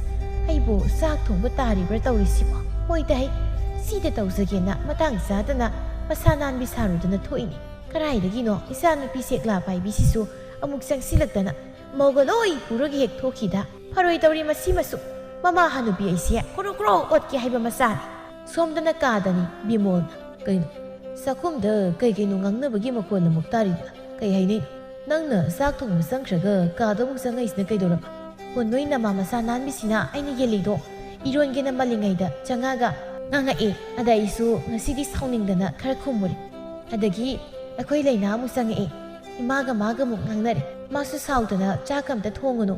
ꯑꯩꯕꯨ ꯆꯥꯛ ꯊꯣꯡꯕ ꯇꯥꯔꯤꯕ꯭ꯔꯥ ꯇꯧꯔꯤꯁꯤꯕꯣ? ꯍꯣꯏꯗ ꯍꯩ, ꯁꯤꯗ ꯇꯧꯖꯒꯦꯅ ꯃꯇꯥꯡ ꯆꯥꯗꯅ ꯃꯁꯥ ꯅꯥꯟꯕꯤ ꯁꯥꯔꯨꯗꯅ ꯊꯣꯛꯏꯅꯤ꯫ ꯀꯗꯥꯏꯗꯒꯤꯅꯣ ꯏꯆꯥꯅꯨꯄꯤ ꯁꯦꯛꯂꯥ ꯄꯥꯏꯕꯤꯁꯤꯁꯨ ꯑꯃꯨꯛ ꯆꯪꯁꯤꯜꯂꯛꯇꯅ ꯃꯧꯒ ꯂꯣꯏ ꯄꯨꯔꯒ ꯍꯦꯛ ꯊꯣꯛꯈꯤꯗ꯫ ꯐꯔꯣꯏ ꯇꯧꯔꯤ ꯃꯁꯤ ꯃꯁꯨ꯫ ꯃꯃꯥ ꯍꯅꯨꯕꯤ ꯑꯩꯁꯦ ꯀ꯭ꯔꯣ ꯀ꯭ꯔꯣ ꯑꯣꯠꯀꯦ ꯍꯥꯏꯕ ꯃꯆꯥꯅꯤ"꯫ ꯁꯣꯝꯗꯅ ꯀꯥꯗꯅꯤ ꯕꯤꯃꯣꯜꯅ꯫ "ꯀꯩꯅꯣ? ꯆꯥꯛꯈꯨꯝꯗ ꯀꯩ ꯀꯩꯅꯣ ꯉꯥꯡꯅꯕꯒꯤ ꯃꯈꯣꯜ ꯑꯃꯨꯛ ꯇꯥꯔꯤꯗꯨꯅ? ꯀꯩ ꯍꯥꯏꯅꯩꯅꯣ?" "ꯅꯪꯅ ꯆꯥꯛ ꯊꯣꯡꯕ ꯆꯪꯈ꯭ꯔꯒ ꯀꯥꯗ ꯑꯃꯨꯛ ꯆꯪꯉꯛꯏꯁꯤꯅ ꯀꯩꯗꯧꯔꯕ? ꯍꯣ, ꯅꯣꯏ ꯅꯃꯥ ꯃꯁꯥ ꯅꯥꯟꯕꯤꯁꯤꯅ ꯑꯩꯅ ꯌꯦꯜꯂꯤꯗꯣ ꯏꯔꯣꯟꯒꯦꯅ ꯃꯜꯂꯤꯉꯩꯗ ꯆꯪꯉꯛꯑꯒ ꯉꯥꯡꯉꯛꯑꯦ꯫ ꯑꯗ ꯑꯩꯁꯨ ꯉꯁꯤꯗꯤ ꯁꯥꯎꯅꯤꯡꯗꯅ ꯈꯔ ꯈꯨꯝꯃꯨꯔꯦ꯫ ꯑꯗꯒꯤ ꯑꯩꯈꯣꯏ ꯂꯩꯅꯥ ꯑꯃꯨꯛ ꯆꯪꯉꯛꯑꯦ꯫ ꯏꯃꯥꯒ ꯃꯥꯒ ꯑꯃꯨꯛ ꯉꯥꯡꯅꯔꯦ꯫ ꯃꯥꯁꯨ ꯁꯥꯎꯗꯅ ꯆꯥꯛ ꯑꯝꯇ ꯊꯣꯡꯉꯨꯅꯨ,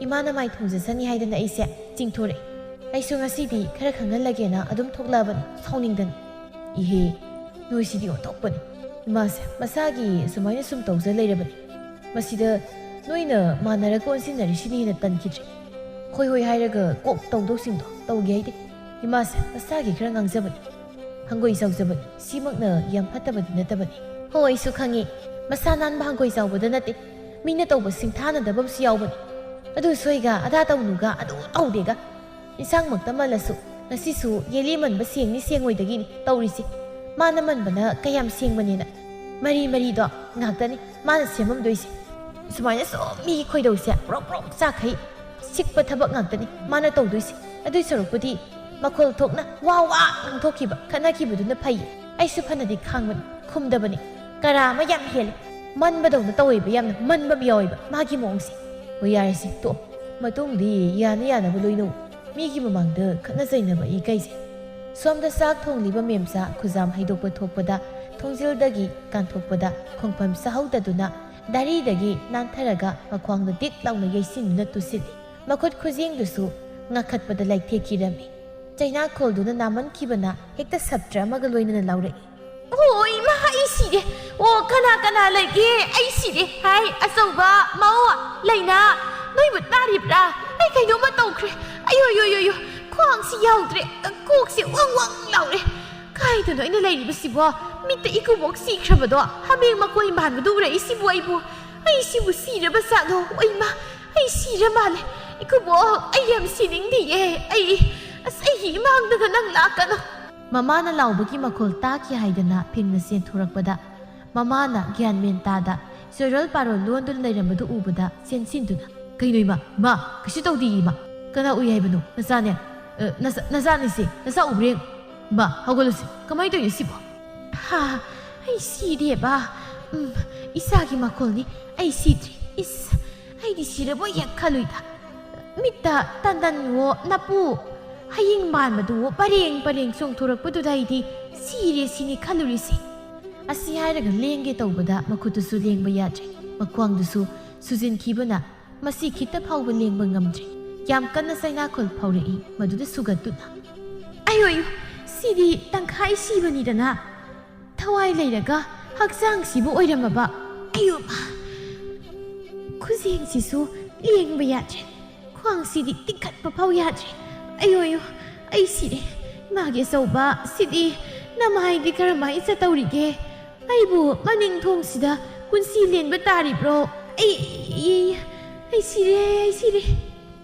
ꯏꯃꯥꯅ ꯃꯥꯏ ꯊꯣꯡꯖꯁꯅꯤ ꯍꯥꯏꯗꯅ ꯑꯩꯁꯦ ꯆꯤꯡꯊꯣꯔꯛꯑꯦ꯫ ꯑꯩꯁꯨ ꯉꯁꯤꯗꯤ ꯈꯔ ꯈꯪꯍꯜꯂꯒꯦꯅ ꯑꯗꯨꯝ ꯊꯣꯛꯂꯛꯑꯕꯅꯤ ꯁꯥꯎꯅꯤꯡꯗꯅ꯫ ꯏꯍꯦ, ꯅꯣꯏꯁꯤꯗꯤ ꯑꯣꯟꯊꯣꯛꯄꯅꯤ꯫ ꯏꯃꯥꯁꯦ ꯃꯁꯥꯒꯤ ꯁꯨꯃꯥꯏꯅ ꯁꯨꯝ ꯇꯧꯖ ꯂꯩꯔꯕꯅꯤ꯫ ꯃꯁꯤꯗ ꯅꯣꯏꯅ ꯃꯥꯟꯅꯔꯒ ꯑꯣꯟꯁꯤꯟꯅꯔꯤꯁꯤꯅ ꯍꯦꯟꯅ ꯇꯟꯈꯤꯗ꯭ꯔꯦ꯫ ꯍꯣꯏ ꯍꯣꯏ ꯍꯥꯏꯔꯒ ꯀꯣꯛ ꯇꯧꯗꯧꯁꯤꯡꯗꯣ ꯇꯧꯒꯦ ꯍꯥꯏꯗꯦ꯫ ꯏꯃꯥꯁꯦ ꯃꯁꯥꯒꯤ ꯈꯔ ꯉꯥꯡꯖꯕꯅꯤ, ꯍꯪꯒꯣꯏ ꯆꯥꯎꯖꯕꯅꯤ꯫ ꯁꯤꯃꯛꯅ ꯌꯥꯝ ꯐꯠꯇꯕꯗꯤ ꯅꯠꯇꯕꯅꯤ꯫ ꯍꯣ, ꯑꯩꯁꯨ ꯈꯪꯉꯤ꯫ ꯃꯁꯥ ꯅꯥꯟꯕ ꯍꯪꯒꯣꯏ ꯆꯥꯎꯕꯗ ꯅꯠꯇꯦ, ꯃꯤꯅ ꯇꯧꯕ ꯁꯤꯡꯊꯥꯅꯗꯕ ꯑꯃꯁꯨ ꯌꯥꯎꯕꯅꯤ꯫ ꯑꯗꯨ ꯁꯣꯏꯒ ꯑꯗꯥ ꯇꯧꯅꯨꯒ ꯑꯗꯨ ꯇꯧꯗꯦꯒ꯫ ꯏꯟꯁꯥꯡꯃꯛꯇ ꯃꯜꯂꯁꯨ ꯉꯁꯤꯁꯨ ꯌꯦꯂꯤ ꯃꯟꯕ ꯁꯦꯡꯅꯤ ꯁꯦꯡꯉꯣꯏꯗꯒꯤꯅꯤ ꯇꯧꯔꯤꯁꯦ꯫ ꯃꯥꯅ ꯃꯟꯕꯅ ꯀꯌꯥꯝ ꯁꯦꯡꯕꯅꯦꯅ꯫ ꯃꯔꯤ ꯃꯔꯤꯗꯣ ꯉꯥꯛꯇꯅꯤ ꯃꯥꯅ ꯁꯦꯝꯃꯝꯗꯣꯏꯁꯦ꯫ ꯁꯨꯃꯥꯏꯅ ꯁꯨꯝ ꯃꯤꯒꯤ ꯈꯣꯏꯗꯧꯁꯦ ꯄ꯭ꯔꯣꯛ ꯄ꯭ꯔꯣꯛ ꯆꯥꯛꯈꯩ ꯁꯤꯛꯄ ꯊꯕꯛ ꯉꯥꯛꯇꯅꯤ ꯃꯥꯅ ꯇꯧꯗꯣꯏꯁꯦ꯫ ꯑꯗꯨꯏ ꯁꯔꯨꯛꯄꯨꯗꯤ ꯃꯈꯣꯜ ꯊꯣꯛꯅ ꯋꯥ ꯋꯥ ꯉꯥꯡꯊꯣꯛꯈꯤꯕ, ꯈꯠꯅꯈꯤꯕꯗꯨꯅ ꯐꯩꯌꯦ꯫ ꯑꯩꯁꯨ ꯐꯅꯗꯤ ꯈꯥꯡꯕꯅꯤ, ꯈꯨꯝꯗꯕꯅꯤ꯫ ꯀꯔꯥ ꯑꯃ ꯌꯥꯝ ꯍꯦꯜꯂꯦ꯫ ꯃꯟꯕꯗꯧꯅ ꯇꯧꯋꯦꯕ, ꯌꯥꯝꯅ ꯃꯟꯕ ꯑꯃ ꯌꯥꯎꯋꯦꯕ ꯃꯥꯒꯤ ꯃꯑꯣꯡꯁꯦ꯫ ꯍꯣꯏ, ꯌꯥꯔꯦꯁꯦ, ꯇꯣꯛꯑꯣ꯫ ꯃꯇꯨꯡꯗꯤ ꯌꯥꯅ ꯌꯥꯅꯕ ꯂꯣꯏꯅꯧ꯫ ꯃꯤꯒꯤ ꯃꯃꯥꯡꯗ ꯈꯠꯅ ꯆꯩꯅꯕ ꯏꯀꯥꯏꯖꯩ꯫ ꯁꯣꯝꯗ ꯆꯥꯛ ꯊꯣꯡꯂꯤꯕ ꯃꯦꯝꯆꯥ ꯈꯨꯖꯥꯝ ꯍꯩꯗꯣꯛꯄ ꯊꯣꯛꯄꯗ ꯊꯣꯡꯖꯤꯜꯗꯒꯤ ꯀꯥꯟꯊꯣꯛꯄꯗ ꯈꯣꯡꯐꯝ ꯆꯥꯍꯧꯗꯗꯨꯅ ꯗꯥꯔꯤꯗꯒꯤ ꯅꯥꯟꯊꯔꯒ ꯃꯈ꯭ꯋꯥꯡꯗ ꯗꯤꯛ ꯂꯥꯎꯅ ꯌꯩꯁꯤꯟꯗꯨꯅ ꯇꯨꯁꯤꯜꯂꯤ꯫ ꯃꯈꯨꯠ ꯈꯨꯖꯦꯡꯗꯨꯁꯨ ꯉꯥꯈꯠꯄꯗ ꯂꯥꯏꯊꯦꯛꯈꯤꯔꯝꯃꯤ꯫ ꯆꯩꯅꯥꯈꯣꯜꯗꯨꯅ ꯅꯥꯃꯟꯈꯤꯕꯅ ꯍꯦꯛꯇ ꯁꯞꯇ꯭ꯔ ꯑꯃꯒ ꯂꯣꯏꯅꯅ ꯂꯥꯎꯔꯛꯏ꯫ "ꯑꯣ ꯏꯃꯥ, ꯑꯩ ꯁꯤꯔꯦ꯫ ꯑꯣ ꯀꯅꯥ ꯀꯅꯥ ꯂꯩꯒꯦ? ꯑꯩ ꯁꯤꯔꯦ꯫ ꯍꯥꯏ ꯑꯆꯧꯕ, ꯃꯧ, ꯂꯩꯅꯥ, ꯅꯣꯏꯕꯨ ꯇꯥꯔꯤꯕ꯭ꯔꯥ? ꯑꯩ ꯀꯩꯅꯣꯝꯃ ꯇꯧꯈ꯭ꯔꯦ꯫ ꯑꯌꯣ ꯌꯣ ꯌꯣ ꯌꯣ, ꯈ꯭ꯋꯥꯡꯁꯤ ꯌꯥꯎꯗ꯭ꯔꯦ꯫ ꯀꯣꯛꯁꯤ ꯋꯪ ꯋꯪ ꯂꯥꯎꯔꯦ꯫ ꯀꯥꯏꯗꯅꯣ ꯑꯩꯅ ꯂꯩꯔꯤꯕꯁꯤꯕꯣ? ꯃꯤꯠꯇ ꯏꯀꯨꯕꯣꯛ ꯁꯤꯈ꯭ꯔꯕꯗꯣ ꯍꯥꯃꯦꯡ ꯃꯀꯣꯏ ꯃꯥꯟꯕꯗꯨ ꯎꯔꯛꯏꯁꯤꯕꯨ ꯑꯩꯕꯨ꯫ ꯑꯩ ꯁꯤꯕꯨ ꯁꯤꯔꯕ ꯖꯥꯠꯂꯣ? ꯑꯣ ꯏꯃꯥ, ꯑꯩ ꯁꯤꯔ ꯃꯥꯜꯂꯦ꯫ ꯏꯀꯨꯕꯣꯛ, ꯑꯩ ꯌꯥꯝ ꯁꯤꯅꯤꯡꯗꯤꯌꯦ꯫ ꯑꯩ, ꯑꯁ, ꯑꯩꯒꯤ ꯏꯃꯥꯡꯗꯒ ꯅꯪ ꯂꯥꯛꯀꯅꯨ꯫" ꯃꯃꯥꯅ ꯂꯥꯎꯕꯒꯤ ꯃꯈꯣꯜ ꯇꯥꯈꯤ ꯍꯥꯏꯗꯅ ꯐꯤꯡꯅ ꯆꯦꯟꯊꯣꯔꯛꯄꯗ ꯃꯃꯥꯅ ꯒ꯭ꯌꯥꯟ ꯃꯦꯟ ꯇꯥꯗ ꯆꯣꯏꯔꯣꯜ ꯄꯥꯔꯣꯜ ꯂꯣꯟꯗꯨꯅ ꯂꯩꯔꯝꯕꯗꯨ ꯎꯕꯗ ꯆꯦꯟꯁꯤꯟꯗꯨꯅ, "ꯀꯩꯅꯣ ꯏꯃꯥ? ꯏꯃꯥ, ꯀꯩꯁꯨ ꯇꯧꯗꯤꯌꯦ ꯏꯃꯥ꯫ ꯀꯅꯥ ꯎꯏ ꯍꯥꯏꯕꯅꯣ? ꯅꯆꯥꯅꯦ꯫ ꯑ, ꯅꯆꯥ, ꯅꯆꯥꯅꯤꯁꯦ꯫ ꯅꯆꯥ ꯎꯕ꯭ꯔꯦ? ꯏꯃꯥ, ꯍꯧꯒꯠꯂꯨꯁꯦ꯫ ꯀꯃꯥꯏꯅ ꯇꯧꯔꯤꯅꯣ ꯁꯤꯕꯣ?" "ꯍꯥ, ꯑꯩ ꯁꯤꯔꯦꯕ꯫ ꯏꯁꯥꯒꯤ ꯃꯈꯣꯜꯅꯤ꯫ ꯑꯩ ꯁꯤꯗ꯭ꯔꯤ꯫ ꯏꯁ, ꯑꯩꯗꯤ ꯁꯤꯔꯕꯣꯏ ꯍꯦꯛ ꯈꯜꯂꯨꯏꯗ꯫ ꯃꯤꯠꯇ ꯇꯟꯗꯟꯋꯣ ꯅꯄꯨ ꯍꯌꯤꯡ ꯃꯥꯟꯕꯗꯨꯋꯣ ꯄꯔꯦꯡ ꯄꯔꯦꯡ ꯆꯣꯡꯊꯣꯔꯛꯄꯗꯨꯗ ꯑꯩꯗꯤ ꯁꯤꯔꯦ ꯁꯤꯅꯤ ꯈꯜꯂꯨꯔꯤꯁꯦ꯫ ꯑꯁꯤ ꯍꯥꯏꯔꯒ ꯂꯦꯡꯒꯦ ꯇꯧꯕꯗ ꯃꯈꯨꯠꯇꯨꯁꯨ ꯂꯦꯡꯕ ꯌꯥꯗ꯭ꯔꯦ꯫ ꯃꯈ꯭ꯋꯥꯡꯗꯨꯁꯨ ꯁꯨꯖꯤꯟꯈꯤꯕꯅ ꯃꯁꯤ ꯈꯤꯇ ꯐꯥꯎꯕ ꯂꯦꯡꯕ ꯉꯝꯗ꯭ꯔꯦ꯫ ꯌꯥꯝ ꯀꯟꯅ ꯆꯩꯅꯥꯈꯣꯜ ꯐꯥꯎꯔꯛꯏ, ꯃꯗꯨꯗ ꯁꯨꯒꯠꯇꯨꯅ, "ꯑꯌꯣ ꯑꯌꯣ, ꯁꯤꯗꯤ ꯇꯪꯈꯥꯏ ꯁꯤꯕꯅꯤꯗꯅ꯫ ꯊꯋꯥꯏ ꯂꯩꯔꯒ ꯍꯛꯆꯥꯡ ꯁꯤꯕ ꯑꯣꯏꯔꯝꯃꯕ꯫ ꯑꯌꯣ ꯃꯥ! ꯈꯨꯖꯦꯡꯁꯤꯁꯨ ꯂꯦꯡꯕ ꯌꯥꯗ꯭ꯔꯦ꯫ ꯈ꯭ꯋꯥꯡꯁꯤꯗꯤ ꯇꯤꯡꯈꯠꯄ ꯐꯥꯎ ꯌꯥꯗ꯭ꯔꯦ꯫ ꯑꯌꯣ ꯑꯌꯣ, ꯑꯩ ꯁꯤꯔꯦ꯫ ꯏꯃꯥꯒꯤ ꯑꯆꯧꯕ, ꯁꯤꯗꯤ ꯅꯃꯥꯏꯗꯤ ꯀꯔꯝꯍꯥꯏꯅ ꯆꯠꯇꯧꯔꯤꯒꯦ? ꯑꯩꯕꯨ ꯃꯅꯤꯡ ꯊꯣꯡꯁꯤꯗ ꯄꯨꯟꯁꯤ ꯂꯦꯟꯕ ꯇꯥꯔꯤꯕ꯭ꯔꯣ? ꯑꯩ, ꯑꯩ, ꯑꯩ ꯁꯤꯔꯦ, ꯑꯩ ꯁꯤꯔꯦ꯫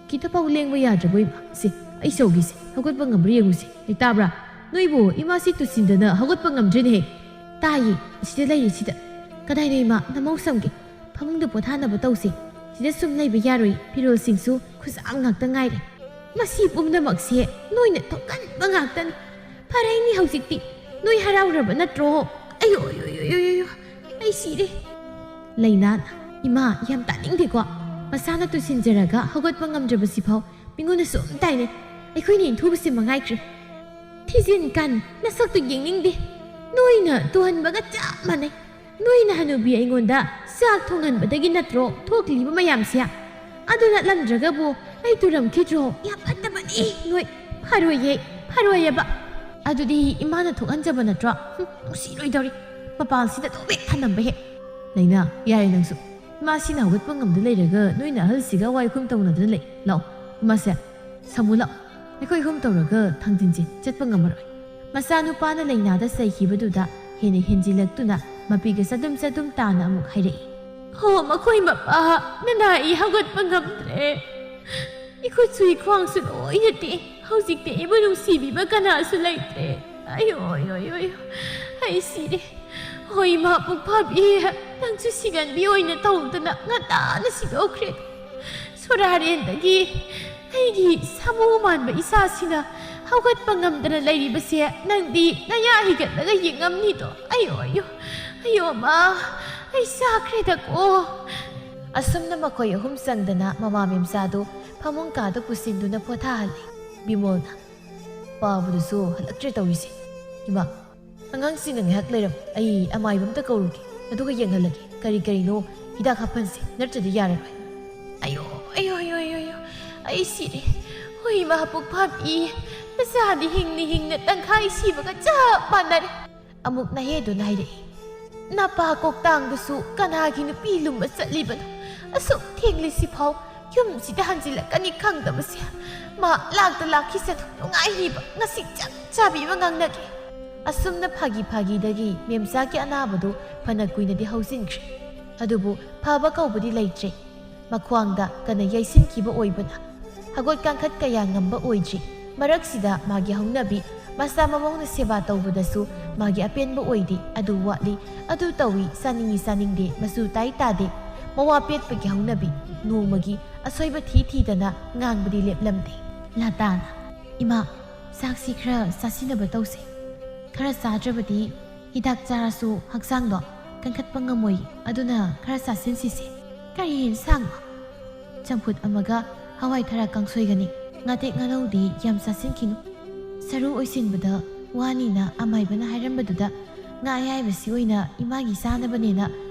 ꯈꯤꯇ ꯐꯥꯎ ꯂꯦꯡꯕ ꯌꯥꯗ꯭ꯔꯕꯣ ꯏꯃꯥ? ꯁꯦ, ꯑꯩ ꯁꯧꯒꯦꯁꯦ, ꯍꯧꯒꯠꯄ ꯉꯝꯕ꯭ꯔꯥ ꯌꯦꯡꯉꯨꯁꯦ꯫ ꯂꯩꯇꯥꯕ꯭ꯔꯥ? ꯅꯣꯏꯕꯨ ꯏꯃꯥꯁꯤ ꯇꯨꯁꯤꯟꯗꯅ ꯍꯧꯒꯠꯄ ꯉꯝꯗ꯭ꯔꯦꯅꯦꯍꯦ꯫ ꯇꯥꯏꯌꯦ, ꯁꯤꯗ ꯂꯩꯔꯦ, ꯁꯤꯗ꯫ ꯀꯗꯥꯏꯅꯣ ꯏꯃꯥ? ꯅꯃꯧ ꯁꯝꯒꯦ꯫ ꯐꯃꯨꯡꯗ ꯄꯣꯊꯥꯅꯕ ꯇꯧꯁꯦ꯫ ꯁꯤꯗ ꯁꯨꯝ ꯂꯩꯕ ꯌꯥꯔꯣꯏ, ꯐꯤꯔꯣꯜꯁꯤꯡꯁꯨ ꯈꯨꯖꯥꯝ ꯉꯥꯛꯇ ꯉꯥꯏꯔꯦ꯫ ꯃꯁꯤ ꯄꯨꯝꯅꯃꯛꯁꯦ ꯅꯣꯏꯅ ꯊꯣꯛꯍꯟꯕ ꯉꯥꯛꯇꯅꯤ꯫ ꯐꯔꯦꯅꯤ ꯍꯧꯖꯤꯛꯇꯤ꯫ ꯅꯣꯏ ꯍꯔꯥꯎꯔꯕ ꯅꯠꯇ꯭ꯔꯣ? ꯑꯌꯣ, ꯑꯌꯣ, ꯑꯌꯣ, ꯑꯌꯣ, ꯑꯌꯣ, ꯑꯩ ꯁꯤꯔꯦ꯫ ꯂꯩꯅꯥꯅ, "ꯏꯃꯥ, ꯌꯥꯝ ꯇꯥꯅꯤꯡꯗꯦꯀꯣ꯫ ꯃꯁꯥꯅ ꯇꯨꯁꯤꯟꯖꯔꯒ ꯍꯧꯒꯠꯄ ꯉꯝꯗ꯭ꯔꯕꯁꯤꯐꯥꯎ ꯃꯤꯉꯣꯟꯗ ꯁꯨꯝ ꯇꯥꯏꯅꯩ꯫ ꯑꯩꯈꯣꯏꯅ ꯏꯟꯊꯨꯕꯁꯦ ꯃꯉꯥꯏꯈ꯭ꯔꯦ꯫ ꯊꯤꯖꯤꯟ ꯀꯟ, ꯅꯁꯛꯇꯨ ꯌꯦꯡꯅꯤꯡꯗꯦ꯫ ꯅꯣꯏꯅ ꯇꯨꯍꯟꯕꯒ ꯆꯞ ꯃꯥꯟꯅꯩ꯫ ꯅꯣꯏꯅ ꯍꯅꯨꯕꯤ ꯑꯩꯉꯣꯟꯗ ꯆꯥꯛ ꯊꯣꯡꯍꯟꯕꯗꯒꯤ ꯅꯠꯇ꯭ꯔꯣ ꯊꯣꯛꯂꯤꯕ ꯃꯌꯥꯝꯁꯦ? ꯑꯗꯨ ꯅꯠꯂꯝꯗ꯭ꯔꯒꯕꯨ ꯑꯩ ꯇꯨꯔꯝꯈꯤꯗ꯭ꯔꯣ? ꯌꯥꯝ ꯐꯠꯇꯕꯅꯤ ꯅꯣꯏ꯫ ꯐꯔꯣꯏꯌꯦ, ꯐꯔꯣꯏꯌꯦꯕ꯫ ꯑꯗꯨꯗꯤ ꯏꯃꯥꯅ ꯊꯣꯛꯍꯟꯖꯕ ꯅꯠꯇ꯭ꯔꯣ? ꯍꯨꯝ, ꯅꯨꯡꯁꯤꯔꯣꯏꯗꯧꯔꯤ꯫ ꯃꯄꯥꯟꯁꯤꯗ ꯑꯗꯨꯝ ꯍꯦꯛ ꯊꯅꯝꯕ ꯍꯦꯛ꯫ ꯂꯩꯅꯥ, ꯌꯥꯔꯦ ꯅꯪꯁꯨ꯫ ꯏꯃꯥꯁꯤꯅ ꯍꯧꯒꯠꯄ ꯉꯝꯗ ꯂꯩꯔꯒ ꯅꯣꯏꯅ ꯑꯍꯜꯁꯤꯒ ꯋꯥꯏ ꯈꯨꯝ ꯇꯧꯅꯗꯅ ꯂꯩ꯫ ꯂꯥꯛꯑꯣ, ꯏꯃꯥꯁꯦ, ꯁꯥꯃꯨ ꯂꯥꯛꯑꯣ꯫ ꯑꯩꯈꯣꯏ ꯑꯍꯨꯝ ꯇꯧꯔꯒ ꯊꯥꯡꯖꯤꯟꯁꯦ, ꯆꯠꯄ ꯉꯝꯃꯔꯣꯏ꯫ ꯃꯆꯥꯅꯨꯄꯥꯅ ꯂꯩꯅꯥꯗ ꯆꯩꯈꯤꯕꯗꯨꯗ ꯍꯦꯟꯅ ꯍꯦꯟꯖꯤꯜꯂꯛꯇꯨꯅ ꯃꯄꯤꯒ ꯆꯗꯨꯝ ꯆꯗꯨꯝ ꯇꯥꯅ ꯑꯃꯨꯛ ꯍꯥꯏꯔꯛꯏ꯫ "ꯍꯣ, ꯃꯈꯣꯏ ꯃꯄꯥ, ꯅꯅꯥ ꯑꯩ ꯍꯧꯒꯠꯄ ꯉꯝꯗ꯭ꯔꯦ꯫ ꯏꯈꯨꯠꯁꯨ ꯏꯈ꯭ꯋꯥꯡꯁꯨ ꯂꯣꯏꯅ ꯇꯦꯛꯑꯦ꯫ ꯍꯧꯖꯤꯛꯇꯤ ꯑꯩꯕꯨ ꯅꯨꯡꯁꯤꯕꯤꯕ ꯀꯅꯥꯁꯨ ꯂꯩꯇ꯭ꯔꯦ꯫ ꯑꯌꯣ, ꯑꯌꯣ, ꯑꯌꯣ, ꯑꯌꯣ, ꯑꯩ ꯁꯤꯔꯦ꯫ ꯍꯣꯏ, ꯏꯃꯥ ꯄꯨꯛꯐꯥꯕꯤ, ꯅꯪꯁꯨ ꯁꯤꯒꯟꯕꯤ ꯑꯣꯏꯅ ꯇꯧꯗꯅ ꯉꯟꯇꯥꯅ ꯁꯤꯗꯣꯛꯈ꯭ꯔꯦ꯫ ꯁꯣꯔꯥꯔꯦꯟꯗꯒꯤ ꯑꯩꯒꯤ ꯁꯥꯃꯨ ꯃꯥꯟꯕ ꯏꯆꯥꯁꯤꯅ ꯍꯧꯒꯠꯄ ꯉꯝꯗꯅ ꯂꯩꯔꯤꯕꯁꯦ ꯅꯪꯗꯤ ꯅꯌꯥ ꯍꯤꯒꯠꯂꯒ ꯌꯦꯡꯉꯝꯅꯤꯗꯣ꯫ ꯑꯌꯣ, ꯑꯌꯣ, "ꯑꯌꯣ ꯃꯥ, ꯑꯩ ꯆꯥꯈ꯭ꯔꯦꯗꯀꯣ!" ꯑꯁꯨꯝꯅ ꯃꯈꯣꯏ ꯑꯍꯨꯝ ꯆꯪꯗꯅ ꯃꯃꯥ ꯃꯦꯝꯆꯥꯗꯨ ꯐꯃꯨꯡ ꯀꯥꯗ ꯄꯨꯁꯤꯟꯗꯨꯅ ꯄꯣꯊꯥꯍꯜꯂꯤ꯫ ꯕꯤꯃꯣꯜꯅ, "ꯄꯥꯕꯗꯨꯁꯨ ꯍꯜꯂꯛꯇ꯭ꯔꯦ ꯇꯧꯔꯤꯁꯦ꯫ ꯏꯃꯥ, ꯑꯉꯥꯡꯁꯤꯡꯅ ꯉꯥꯏꯍꯥꯛ ꯂꯩꯔꯝ, ꯑꯩ ꯑꯃꯥꯏꯕ ꯑꯝꯇ ꯀꯧꯔꯨꯒꯦ, ꯑꯗꯨꯒ ꯌꯦꯡꯍꯜꯂꯒꯦ꯫ ꯀꯔꯤ ꯀꯔꯤꯅꯣ ꯍꯤꯗꯥꯛ ꯍꯥꯞꯍꯟꯁꯦ, ꯅꯠꯇ꯭ꯔꯗꯤ ꯌꯥꯔꯔꯣꯏ꯫" "ꯑꯌꯣ, ꯑꯌꯣ, ꯑꯌꯣ, ꯑꯌꯣ, ꯑꯌꯣ, ꯑꯩ ꯁꯤꯔꯦ꯫ ꯍꯣꯏ, ꯏꯃꯥ ꯄꯨꯛ ꯐꯥꯕꯤ, ꯅꯆꯥꯗꯤ ꯍꯤꯡꯅ ꯍꯤꯡꯅ ꯇꯪꯈꯥꯏ ꯁꯤꯕꯒ ꯆꯞ ꯃꯥꯟꯅꯔꯦ꯫" ꯑꯃꯨꯛ ꯅꯍꯦꯗꯨꯅ ꯍꯥꯏꯔꯛꯏ, "ꯅꯄꯥ ꯀꯣꯛꯇꯥꯡꯗꯨꯁꯨ ꯀꯅꯥꯒꯤ ꯅꯨꯄꯤ ꯂꯨꯝꯕ ꯆꯠꯂꯤꯕꯅꯣ? ꯑꯁꯨꯛ ꯊꯦꯡꯂꯤꯁꯤꯐꯥꯎ ꯌꯨꯝꯁꯤꯗ ꯍꯟꯖꯤꯜꯂꯛꯀꯅꯤ ꯈꯪꯗꯕꯁꯦ꯫ ꯃꯥ ꯂꯥꯛꯇ ꯂꯥꯛꯈꯤꯁꯅꯨ, ꯅꯨꯡꯉꯥꯏꯔꯤꯕ ꯉꯁꯤ ꯆꯞ ꯆꯥꯕꯤ ꯑꯃ ꯉꯥꯡꯅꯒꯦ꯫" ꯑꯁꯨꯝꯅ ꯐꯥꯒꯤ ꯐꯥꯒꯤꯗꯒꯤ ꯃꯦꯝꯆꯥꯒꯤ ꯑꯅꯥꯕꯗꯨ ꯐꯅ ꯀꯨꯏꯅꯗꯤ ꯍꯧꯖꯤꯟꯈ꯭ꯔꯦ꯫ ꯑꯗꯨꯕꯨ ꯐꯕ ꯀꯧꯕꯗꯤ ꯂꯩꯇ꯭ꯔꯦ꯫ ꯃꯈ꯭ꯋꯥꯡꯗ ꯀꯟꯅ ꯌꯩꯁꯤꯟꯈꯤꯕ ꯑꯣꯏꯕꯅ ꯍꯧꯒꯠ ꯀꯥꯡꯈꯠ ꯀꯌꯥ ꯉꯝꯕ ꯑꯣꯏꯗ꯭ꯔꯤ꯫ ꯃꯔꯛꯁꯤꯗ ꯃꯥꯒꯤ ꯍꯧꯅꯕꯤ ꯃꯆꯥ ꯃꯃꯧꯅ ꯁꯦꯕꯥ ꯇꯧꯕꯗꯁꯨ ꯃꯥꯒꯤ ꯑꯄꯦꯟꯕ ꯑꯣꯏꯗꯦ꯫ ꯑꯗꯨ ꯋꯥꯠꯂꯤ, ꯑꯗꯨ ꯇꯧꯏ, ꯆꯥꯅꯤꯡꯏ ꯆꯥꯅꯤꯡꯗꯦ, ꯃꯆꯨ ꯇꯥꯏ ꯇꯥꯗꯦ, ꯃꯋꯥ ꯄꯦꯠꯄꯒꯤ ꯍꯧꯅꯕꯤ ꯅꯣꯡꯃꯒꯤ ꯑꯁꯣꯏꯕ ꯊꯤ ꯊꯤꯗꯅ ꯉꯥꯡꯕꯗꯤ ꯂꯦꯞꯂꯝꯗꯦ꯫ ꯂꯇꯥꯅ, "ꯏꯃꯥ, ꯆꯥꯛꯁꯤ ꯈꯔ ꯆꯥꯁꯤꯟꯅꯕ ꯇꯧꯁꯦ꯫ ꯈꯔ ꯆꯥꯗ꯭ꯔꯕꯗꯤ ꯍꯤꯗꯥꯛ ꯆꯥꯔꯁꯨ ꯍꯛꯆꯥꯡꯗꯣ ꯀꯟꯈꯠꯄ ꯉꯝꯃꯣꯏ꯫ ꯑꯗꯨꯅ ꯈꯔ ꯆꯥꯁꯤꯟꯁꯤꯁꯦ꯫" "ꯀꯔꯤ ꯌꯦꯟꯁꯥꯡꯅꯣ?" "ꯆꯝꯐꯨꯠ ꯑꯃꯒ ꯍꯋꯥꯏ ꯊꯔꯥꯛ ꯀꯥꯡꯁꯣꯏꯒꯅꯤ꯫ ꯉꯥꯇꯦꯛ ꯉꯥꯅꯧꯗꯤ ꯌꯥꯝ ꯆꯥꯁꯤꯟꯈꯤꯅꯨ꯫ ꯁꯔꯨ ꯑꯣꯏꯁꯤꯟꯕꯗ ꯋꯥꯅꯤꯅ ꯑꯃꯥꯏꯕꯅ ꯍꯥꯏꯔꯝꯕꯗꯨꯗ ꯉꯥ ꯑꯌꯥꯏꯕꯁꯤ ꯑꯣꯏꯅ ꯏꯃꯥꯒꯤ ꯆꯥꯅꯕꯅꯦꯅ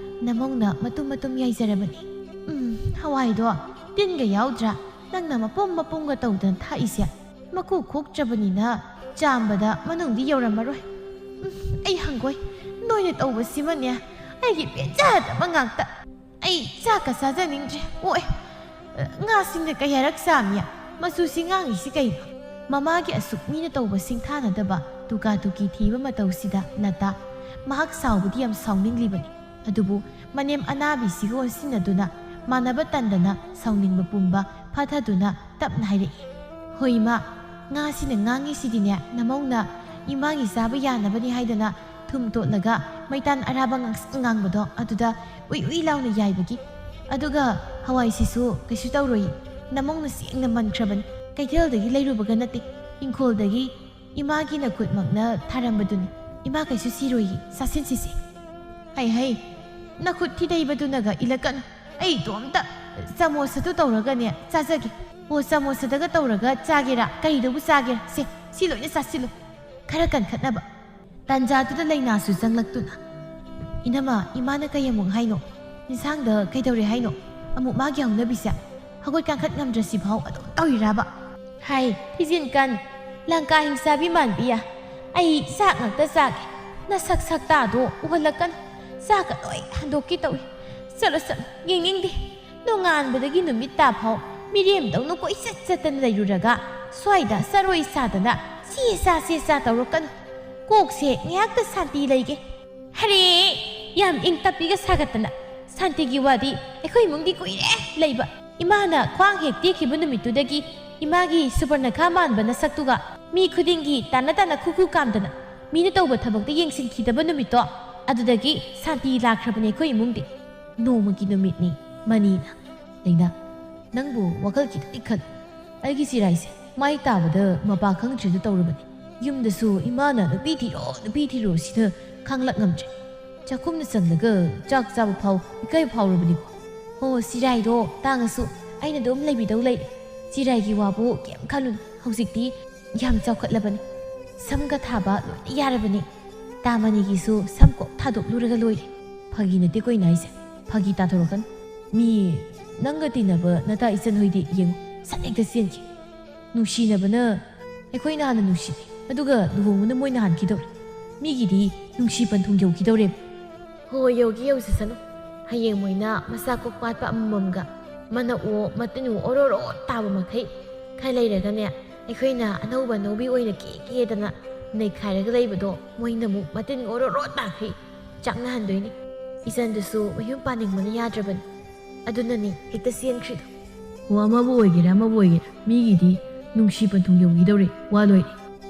ꯅꯃꯧꯅ ꯃꯇꯨꯝ ꯃꯇꯨꯝ ꯌꯥꯏꯖꯔꯕꯅꯤ꯫ ꯎꯝ, ꯍꯋꯥꯏꯗꯣ ꯇꯤꯟꯒ ꯌꯥꯎꯗ꯭ꯔꯥ? ꯅꯪꯅ ꯃꯄꯨꯝ ꯃꯄꯨꯝꯒ ꯇꯧꯗꯅ ꯊꯥꯛꯏꯁꯦ꯫ ꯃꯀꯨ ꯈꯣꯛꯇ꯭ꯔꯕꯅꯤꯅ ꯆꯥꯝꯕꯗ ꯃꯅꯨꯡꯗꯤ ꯌꯧꯔꯝꯃꯔꯣꯏ꯫ ꯎꯝ, ꯑꯩ ꯍꯪꯒꯣꯏ꯫ ꯅꯣꯏꯅ ꯇꯧꯕꯁꯤꯃꯅꯦ, ꯑꯩꯒꯤ ꯄꯦꯟꯖꯗꯕ ꯉꯥꯛꯇ꯫ ꯑꯩ ꯆꯥꯛꯀ ꯆꯥꯖꯅꯤꯡꯗ꯭ꯔꯦ꯫ ꯑꯣꯛꯑꯦ꯫ ꯉꯥꯁꯤꯡꯅ ꯀꯌꯥꯔꯛ ꯆꯥꯝꯃꯤ? ꯃꯆꯨꯁꯤ ꯉꯥꯡꯉꯤꯁꯤ ꯀꯩꯅꯣ?" ꯃꯃꯥꯒꯤ ꯑꯁꯨꯛ ꯃꯤꯅ ꯇꯧꯕ ꯁꯤꯡꯊꯥꯅꯗꯕ ꯇꯨꯀꯥ ꯇꯨꯀꯤ ꯊꯤꯕ ꯃꯇꯧꯁꯤꯗ ꯂꯇꯥ ꯃꯍꯥꯛ ꯁꯥꯎꯕꯗꯤ ꯌꯥꯝ ꯁꯥꯎꯅꯤꯡꯂꯤꯕꯅꯤ꯫ ꯑꯗꯨꯕꯨ ꯃꯅꯦꯝ ꯑꯅꯥꯕꯤꯁꯤꯒ ꯑꯣꯟꯁꯤꯟꯅꯗꯨꯅ ꯃꯥꯟꯅꯕ ꯇꯟꯗꯅ ꯁꯥꯎꯅꯤꯡꯕ ꯄꯨꯝꯕ ꯐꯥꯊꯗꯨꯅ ꯇꯞꯅ ꯍꯥꯏꯔꯛꯏ, "ꯍꯣꯏ ꯏꯃꯥ, ꯉꯥꯁꯤꯅ ꯉꯥꯡꯉꯤꯁꯤꯗꯤꯅꯦ, ꯅꯃꯧꯅ ꯏꯃꯥꯒꯤ ꯆꯥꯕ ꯌꯥꯅꯕꯅꯤ ꯍꯥꯏꯗꯅ ꯊꯨꯝ ꯇꯣꯠꯂꯒ ꯃꯩꯇꯥꯟ ꯑꯔꯥꯕ ꯉꯥꯡꯁꯪ ꯉꯥꯡꯕꯗꯣ ꯑꯗꯨꯗ ꯎꯏ ꯎꯏ ꯂꯥꯎꯅ ꯌꯥꯏꯕꯒꯤ꯫ ꯑꯗꯨꯒ ꯍꯋꯥꯏꯁꯤꯁꯨ ꯀꯩꯁꯨ ꯇꯧꯔꯣꯏ, ꯅꯃꯧꯅ ꯁꯦꯡꯅ ꯃꯟꯈ꯭ꯔꯕꯅꯤ꯫ ꯀꯩꯊꯦꯜꯗꯒꯤ ꯂꯩꯔꯨꯕꯒ ꯅꯠꯇꯦ, ꯏꯪꯈꯣꯜꯗꯒꯤ ꯏꯃꯥꯒꯤ ꯅꯈꯨꯠꯃꯛꯅ ꯊꯥꯔꯝꯕꯗꯨꯅꯤ꯫ ꯏꯃꯥ ꯀꯩꯁꯨ ꯁꯤꯔꯣꯏꯌꯦ, ꯆꯥꯁꯤꯟꯁꯤꯁꯦ꯫" "ꯍꯩ ꯍꯩ, ꯅꯈꯨꯠ ꯊꯤꯗꯩꯕꯗꯨꯅꯒ ꯏꯜꯂꯛꯀꯅꯨ꯫ ꯑꯩ ꯏꯇꯣꯝꯇ ꯆꯥꯃꯣꯁ ꯑꯗꯨ ꯇꯧꯔꯒꯅꯦ ꯆꯥꯖꯒꯦ꯫ ꯑꯣ, ꯆꯥꯃꯣꯁ ꯑꯗꯨꯒ ꯇꯧꯔꯒ ꯆꯥꯒꯦꯔꯥ? ꯀꯔꯤꯗꯕꯨ ꯆꯥꯒꯦꯔꯥ? ꯁꯦ, ꯁꯤ ꯂꯣꯏꯅ ꯆꯥꯁꯤꯜꯂꯨ꯫ ꯈꯔ ꯀꯟꯈꯠꯅꯕ"꯫ ꯇꯥꯟꯖꯥꯗꯨꯗ ꯂꯩꯅꯥꯁꯨ ꯆꯪꯂꯛꯇꯨꯅ, "ꯏꯅꯝꯃ, ꯏꯃꯥꯅ ꯀꯩ ꯑꯃꯨꯛ ꯍꯥꯏꯅꯣ? ꯏꯟꯁꯥꯡꯗ ꯀꯩꯗꯧꯔꯦ ꯍꯥꯏꯅꯣ? ꯑꯃꯨꯛ ꯃꯥꯒꯤ ꯍꯧꯅꯕꯤꯁꯦ? ꯍꯧꯒꯠ ꯀꯥꯡꯈꯠ ꯉꯝꯗ꯭ꯔꯁꯤꯐꯥꯎ ꯑꯗꯨꯝ ꯇꯧꯔꯤꯔꯕ?" "ꯍꯥꯏ, ꯊꯤꯖꯤꯟ ꯀꯟ, ꯂꯪꯀꯥ ꯍꯤꯡꯆꯥꯕꯤ ꯃꯥꯟꯕꯤꯌꯥ꯫ ꯑꯩ ꯆꯥꯛ ꯉꯥꯛꯇ ꯆꯥꯒꯦ꯫ ꯅꯁꯛ ꯁꯛꯇꯥꯗꯣ ꯎꯍꯜꯂꯛꯀꯅꯨ꯫ ꯆꯥꯛꯀ ꯂꯣꯏ ꯍꯟꯗꯣꯛꯀꯦ ꯇꯧꯏ꯫ ꯆꯠꯂꯣ, ꯆꯠꯂꯣ, ꯌꯦꯡꯅꯤꯡꯗꯦ꯫ ꯅꯣꯡꯉꯥꯟꯕꯗꯒꯤ ꯅꯨꯃꯤꯠ ꯇꯥꯐꯥꯎ ꯃꯤꯔꯦꯝꯗꯧꯅ ꯀꯣꯏꯆꯠ ꯆꯠꯇꯅ ꯂꯩꯔꯨꯔꯒ ꯁ꯭ꯋꯥꯏꯗ ꯆꯔꯣꯏ ꯁꯥꯗꯅ ꯁꯤ ꯆꯥ ꯁꯤ ꯆꯥ ꯇꯧꯔꯛꯀꯅꯨ꯫ ꯀꯣꯛꯁꯦ ꯉꯥꯏꯍꯥꯛꯇ ꯁꯥꯟꯇꯤ ꯂꯩꯒꯦ꯫ ꯍꯔꯦ! ꯌꯥꯝ ꯏꯪ ꯇꯞꯄꯤꯒ ꯁꯥꯒꯠꯇꯅ꯫ ꯁꯥꯟꯇꯤꯒꯤ ꯋꯥꯗꯤ ꯑꯩꯈꯣꯏ ꯏꯃꯨꯡꯗꯤ ꯀꯨꯏꯔꯦ ꯂꯩꯕ꯫ ꯏꯃꯥꯅ ꯈ꯭ꯋꯥꯡ ꯍꯦꯛ ꯇꯦꯛꯈꯤꯕ ꯅꯨꯃꯤꯠꯇꯨꯗꯒꯤ ꯏꯃꯥꯒꯤ ꯁꯨꯕꯔꯅꯈꯥ ꯃꯥꯟꯕ ꯅꯁꯛꯇꯨꯒ ꯃꯤ ꯈꯨꯗꯤꯡꯒꯤ ꯇꯥꯟꯅ ꯇꯥꯟꯅ ꯈꯨ ꯈꯨ ꯀꯥꯝꯗꯅ ꯃꯤꯅ ꯇꯧꯕ ꯊꯕꯛꯇ ꯌꯦꯡꯁꯤꯟꯈꯤꯗꯕ ꯅꯨꯃꯤꯠꯇꯣ, ꯑꯗꯨꯗꯒꯤ ꯁꯥꯟꯇꯤ ꯂꯥꯛꯈ꯭ꯔꯕꯅꯦ ꯑꯩꯈꯣꯏ ꯏꯃꯨꯡꯗꯤ꯫ ꯅꯣꯡꯃꯒꯤ ꯅꯨꯃꯤꯠꯅꯤ ꯃꯅꯤꯅ꯫ "ꯂꯩꯅꯥ, ꯅꯪꯕꯨ ꯋꯥꯈꯜ ꯈꯤꯇꯪꯗꯤ ꯈꯜꯂꯨ꯫ ꯑꯩꯒꯤ ꯆꯤꯔꯥꯏꯁꯦ ꯃꯥꯏ ꯇꯥꯕꯗ ꯃꯄꯥ ꯈꯪꯗ꯭ꯔꯤꯗꯨ ꯇꯧꯔꯕꯅꯤ꯫ ꯌꯨꯝꯗꯁꯨ ꯏꯃꯥꯅ ꯅꯨꯄꯤ ꯊꯤꯔꯣ, ꯅꯨꯄꯤ ꯊꯤꯔꯣ ꯁꯤꯗ ꯈꯥꯡꯂꯛ ꯉꯝꯗ꯭ꯔꯦ꯫ ꯆꯥꯛꯈꯨꯝꯗ ꯆꯪꯂꯒ ꯆꯥꯛ ꯆꯥꯕ ꯐꯥꯎ ꯏꯀꯥꯏ ꯐꯥꯎꯔꯕꯅꯤꯀꯣ꯫ ꯍꯣ, ꯆꯤꯔꯥꯏꯗꯣ ꯇꯥꯡꯉꯁꯨ ꯑꯩꯅ ꯑꯗꯨꯝ ꯂꯩꯕꯤꯗꯧ ꯂꯩꯔꯦ꯫ ꯆꯤꯔꯥꯏꯒꯤ ꯋꯥꯕꯨ ꯀꯩꯝ ꯈꯜꯂꯨꯅꯨ, ꯍꯧꯖꯤꯛꯇꯤ ꯌꯥꯝ ꯆꯥꯎꯈꯠꯂꯕꯅꯤ꯫ ꯁꯝꯒ ꯊꯥꯕ ꯂꯣꯏꯅ ꯌꯥꯔꯕꯅꯤ꯫ ꯇꯥ ꯃꯅꯤꯒꯤꯁꯨ ꯁꯝ ꯀꯣꯛ ꯊꯥꯗꯣꯛꯂꯨꯔꯒ ꯂꯣꯏꯔꯦ꯫ ꯐꯥꯒꯤ ꯅꯠꯇꯦꯀꯣ ꯑꯩꯅ ꯍꯥꯏꯁꯦ, ꯐꯥꯒꯤ ꯇꯥꯊꯣꯔꯛꯀꯅꯨ꯫ ꯃꯤ ꯅꯪꯒ ꯇꯤꯟꯅꯕ ꯅꯇꯥ ꯏꯆꯟ ꯍꯣꯏꯗꯤ ꯌꯦꯡꯉꯨ, ꯁꯠ ꯍꯦꯛꯇ ꯆꯦꯟꯈꯤ꯫ ꯅꯨꯡꯁꯤꯅꯕꯅ ꯑꯩꯈꯣꯏꯅ ꯍꯥꯟꯅ ꯅꯨꯡꯁꯤꯅꯩ, ꯑꯗꯨꯒ ꯂꯨꯍꯣꯡꯕꯅ ꯃꯣꯏꯅ ꯍꯥꯟꯈꯤꯗꯧꯔꯦ꯫ ꯃꯤꯒꯤꯗꯤ ꯅꯨꯡꯁꯤ ꯄꯟꯊꯨꯡ ꯌꯧꯈꯤꯗꯧꯔꯦ꯫ ꯍꯣꯏ, ꯌꯧꯒꯦ ꯌꯧꯖꯁꯅꯨ꯫ ꯍꯌꯦꯡ ꯃꯣꯏꯅ ꯃꯆꯥ ꯀꯣꯛ ꯄꯥꯠꯄ ꯑꯃꯃꯝꯒ ꯃꯅꯥ ꯑꯣ ꯃꯇꯤꯟ ꯑꯣ ꯑꯣꯔꯣꯔꯣ ꯇꯥꯕ ꯃꯈꯩ ꯈꯔ ꯂꯩꯔꯒꯅꯦ, ꯑꯩꯈꯣꯏꯅ ꯑꯅꯧꯕ ꯑꯅꯧꯕꯤ ꯑꯣꯏꯅ ꯀꯦ ꯀꯦꯗꯅ ꯅꯩꯈꯥꯏꯔꯒ ꯂꯩꯕꯗꯣ ꯃꯣꯏꯅ ꯑꯃꯨꯛ ꯃꯇꯤꯟ ꯑꯣꯔꯣꯔꯣ ꯇꯥꯈꯩ ꯆꯥꯛꯅꯍꯟꯗꯣꯏꯅꯤ꯫ ꯏꯆꯟꯗꯨꯁꯨ ꯃꯌꯨꯝ ꯄꯥꯅꯤꯡꯕꯅ ꯌꯥꯗ꯭ꯔꯕꯅꯤ꯫ ꯑꯗꯨꯅꯅꯤ ꯍꯦꯛꯇ ꯆꯦꯟꯈ꯭ꯔꯤꯗꯣ꯫ ꯑꯣ, ꯑꯃꯕꯨ ꯑꯣꯏꯒꯦꯔꯥ ꯑꯃꯕꯨ ꯑꯣꯏꯒꯦꯔꯥ, ꯃꯤꯒꯤꯗꯤ ꯅꯨꯡꯁꯤ ꯄꯟꯊꯨꯡ ꯌꯧꯈꯤꯗꯧꯔꯦ, ꯋꯥ ꯂꯣꯏꯔꯦ꯫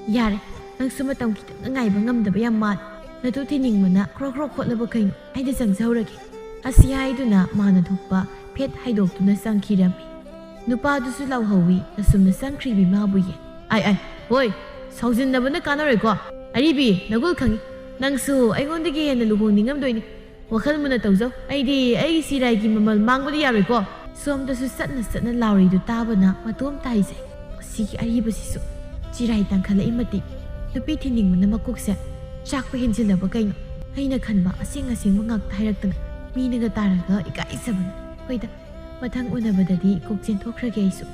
ꯌꯥꯔꯦ, ꯅꯪꯁꯨ ꯃꯇꯝ ꯈꯤꯇꯪꯒ ꯉꯥꯏꯕ ꯉꯝꯗꯕ ꯌꯥꯝ ꯃꯥꯜꯂꯦ꯫ ꯅꯇꯨ ꯊꯤꯅꯤꯡꯕꯅ ꯈ꯭ꯔꯣꯛ ꯈ꯭ꯔꯣꯛ ꯈꯣꯠꯂꯕ ꯀꯩꯅꯣ? ꯑꯩꯗꯤ ꯆꯪꯖꯍꯧꯔꯒꯦ꯫ ꯑꯁꯤ ꯍꯥꯏꯗꯨꯅ ꯃꯥꯅ ꯊꯣꯛꯄ ꯐꯦꯠ ꯍꯥꯏꯗꯣꯛꯇꯨꯅ ꯆꯪꯈꯤꯔꯝꯃꯤ꯫ ꯅꯨꯄꯥꯗꯨꯁꯨ ꯂꯥꯎꯍꯧꯋꯤ, ꯑꯁꯨꯝꯅ ꯆꯪꯈ꯭ꯔꯤꯕꯤ ꯃꯥꯕꯨ ꯌꯦꯡ꯫ ꯑꯥꯏ, ꯑꯥꯏ, ꯍꯣꯏ, ꯁꯥꯎꯖꯤꯟꯅꯕꯅ ꯀꯥꯟꯅꯔꯣꯏꯀꯣ꯫ ꯑꯔꯤꯕꯤ, ꯅꯒꯨꯜ ꯈꯪꯉꯤ꯫ ꯅꯪꯁꯨ ꯑꯩꯉꯣꯟꯗꯒꯤ ꯍꯦꯟꯅ ꯂꯨꯍꯣꯡꯅꯤꯡꯉꯝꯗꯣꯏꯅꯤ꯫ ꯋꯥꯈꯜ ꯃꯨꯟꯅ ꯇꯧꯖꯧ꯫ ꯑꯩꯗꯤ ꯑꯩꯒꯤ ꯆꯤꯔꯥꯏꯒꯤ ꯃꯃꯜ ꯃꯥꯡꯕꯗꯤ ꯌꯥꯔꯣꯏꯀꯣ꯫ ꯁꯣꯝꯗꯁꯨ ꯆꯠꯅ ꯆꯠꯅ ꯂꯥꯎꯔꯤꯗꯨ ꯇꯥꯕꯅ ꯃꯇꯣꯝ ꯇꯥꯏꯖꯩ꯫ ꯃꯁꯤꯒꯤ ꯑꯔꯤꯕꯁꯤꯁꯨ ꯆꯤꯔꯥꯏ ꯇꯥꯡꯈꯠꯂꯛꯏ ꯃꯇꯤꯛ ꯅꯨꯄꯤ ꯊꯤꯅꯤꯡꯕꯅ ꯃꯀꯣꯛꯁꯦ ꯆꯥꯛꯄ ꯍꯦꯟꯖꯤꯜꯂꯕ ꯀꯩꯅꯣ? ꯑꯩꯅ ꯈꯟꯕ ꯑꯁꯦꯡ ꯑꯁꯦꯡꯕ ꯉꯥꯛꯇ ꯍꯥꯏꯔꯛꯇꯅ ꯃꯤꯅꯒ ꯇꯥꯔꯒ ꯏꯀꯥꯏꯖꯕꯅ꯫ ꯍꯣꯏꯗ, ꯃꯊꯪ ꯎꯅꯕꯗꯗꯤ ꯀꯣꯛ ꯆꯦꯟꯊꯣꯛꯈ꯭ꯔꯒꯦ ꯑꯩꯁꯨ꯫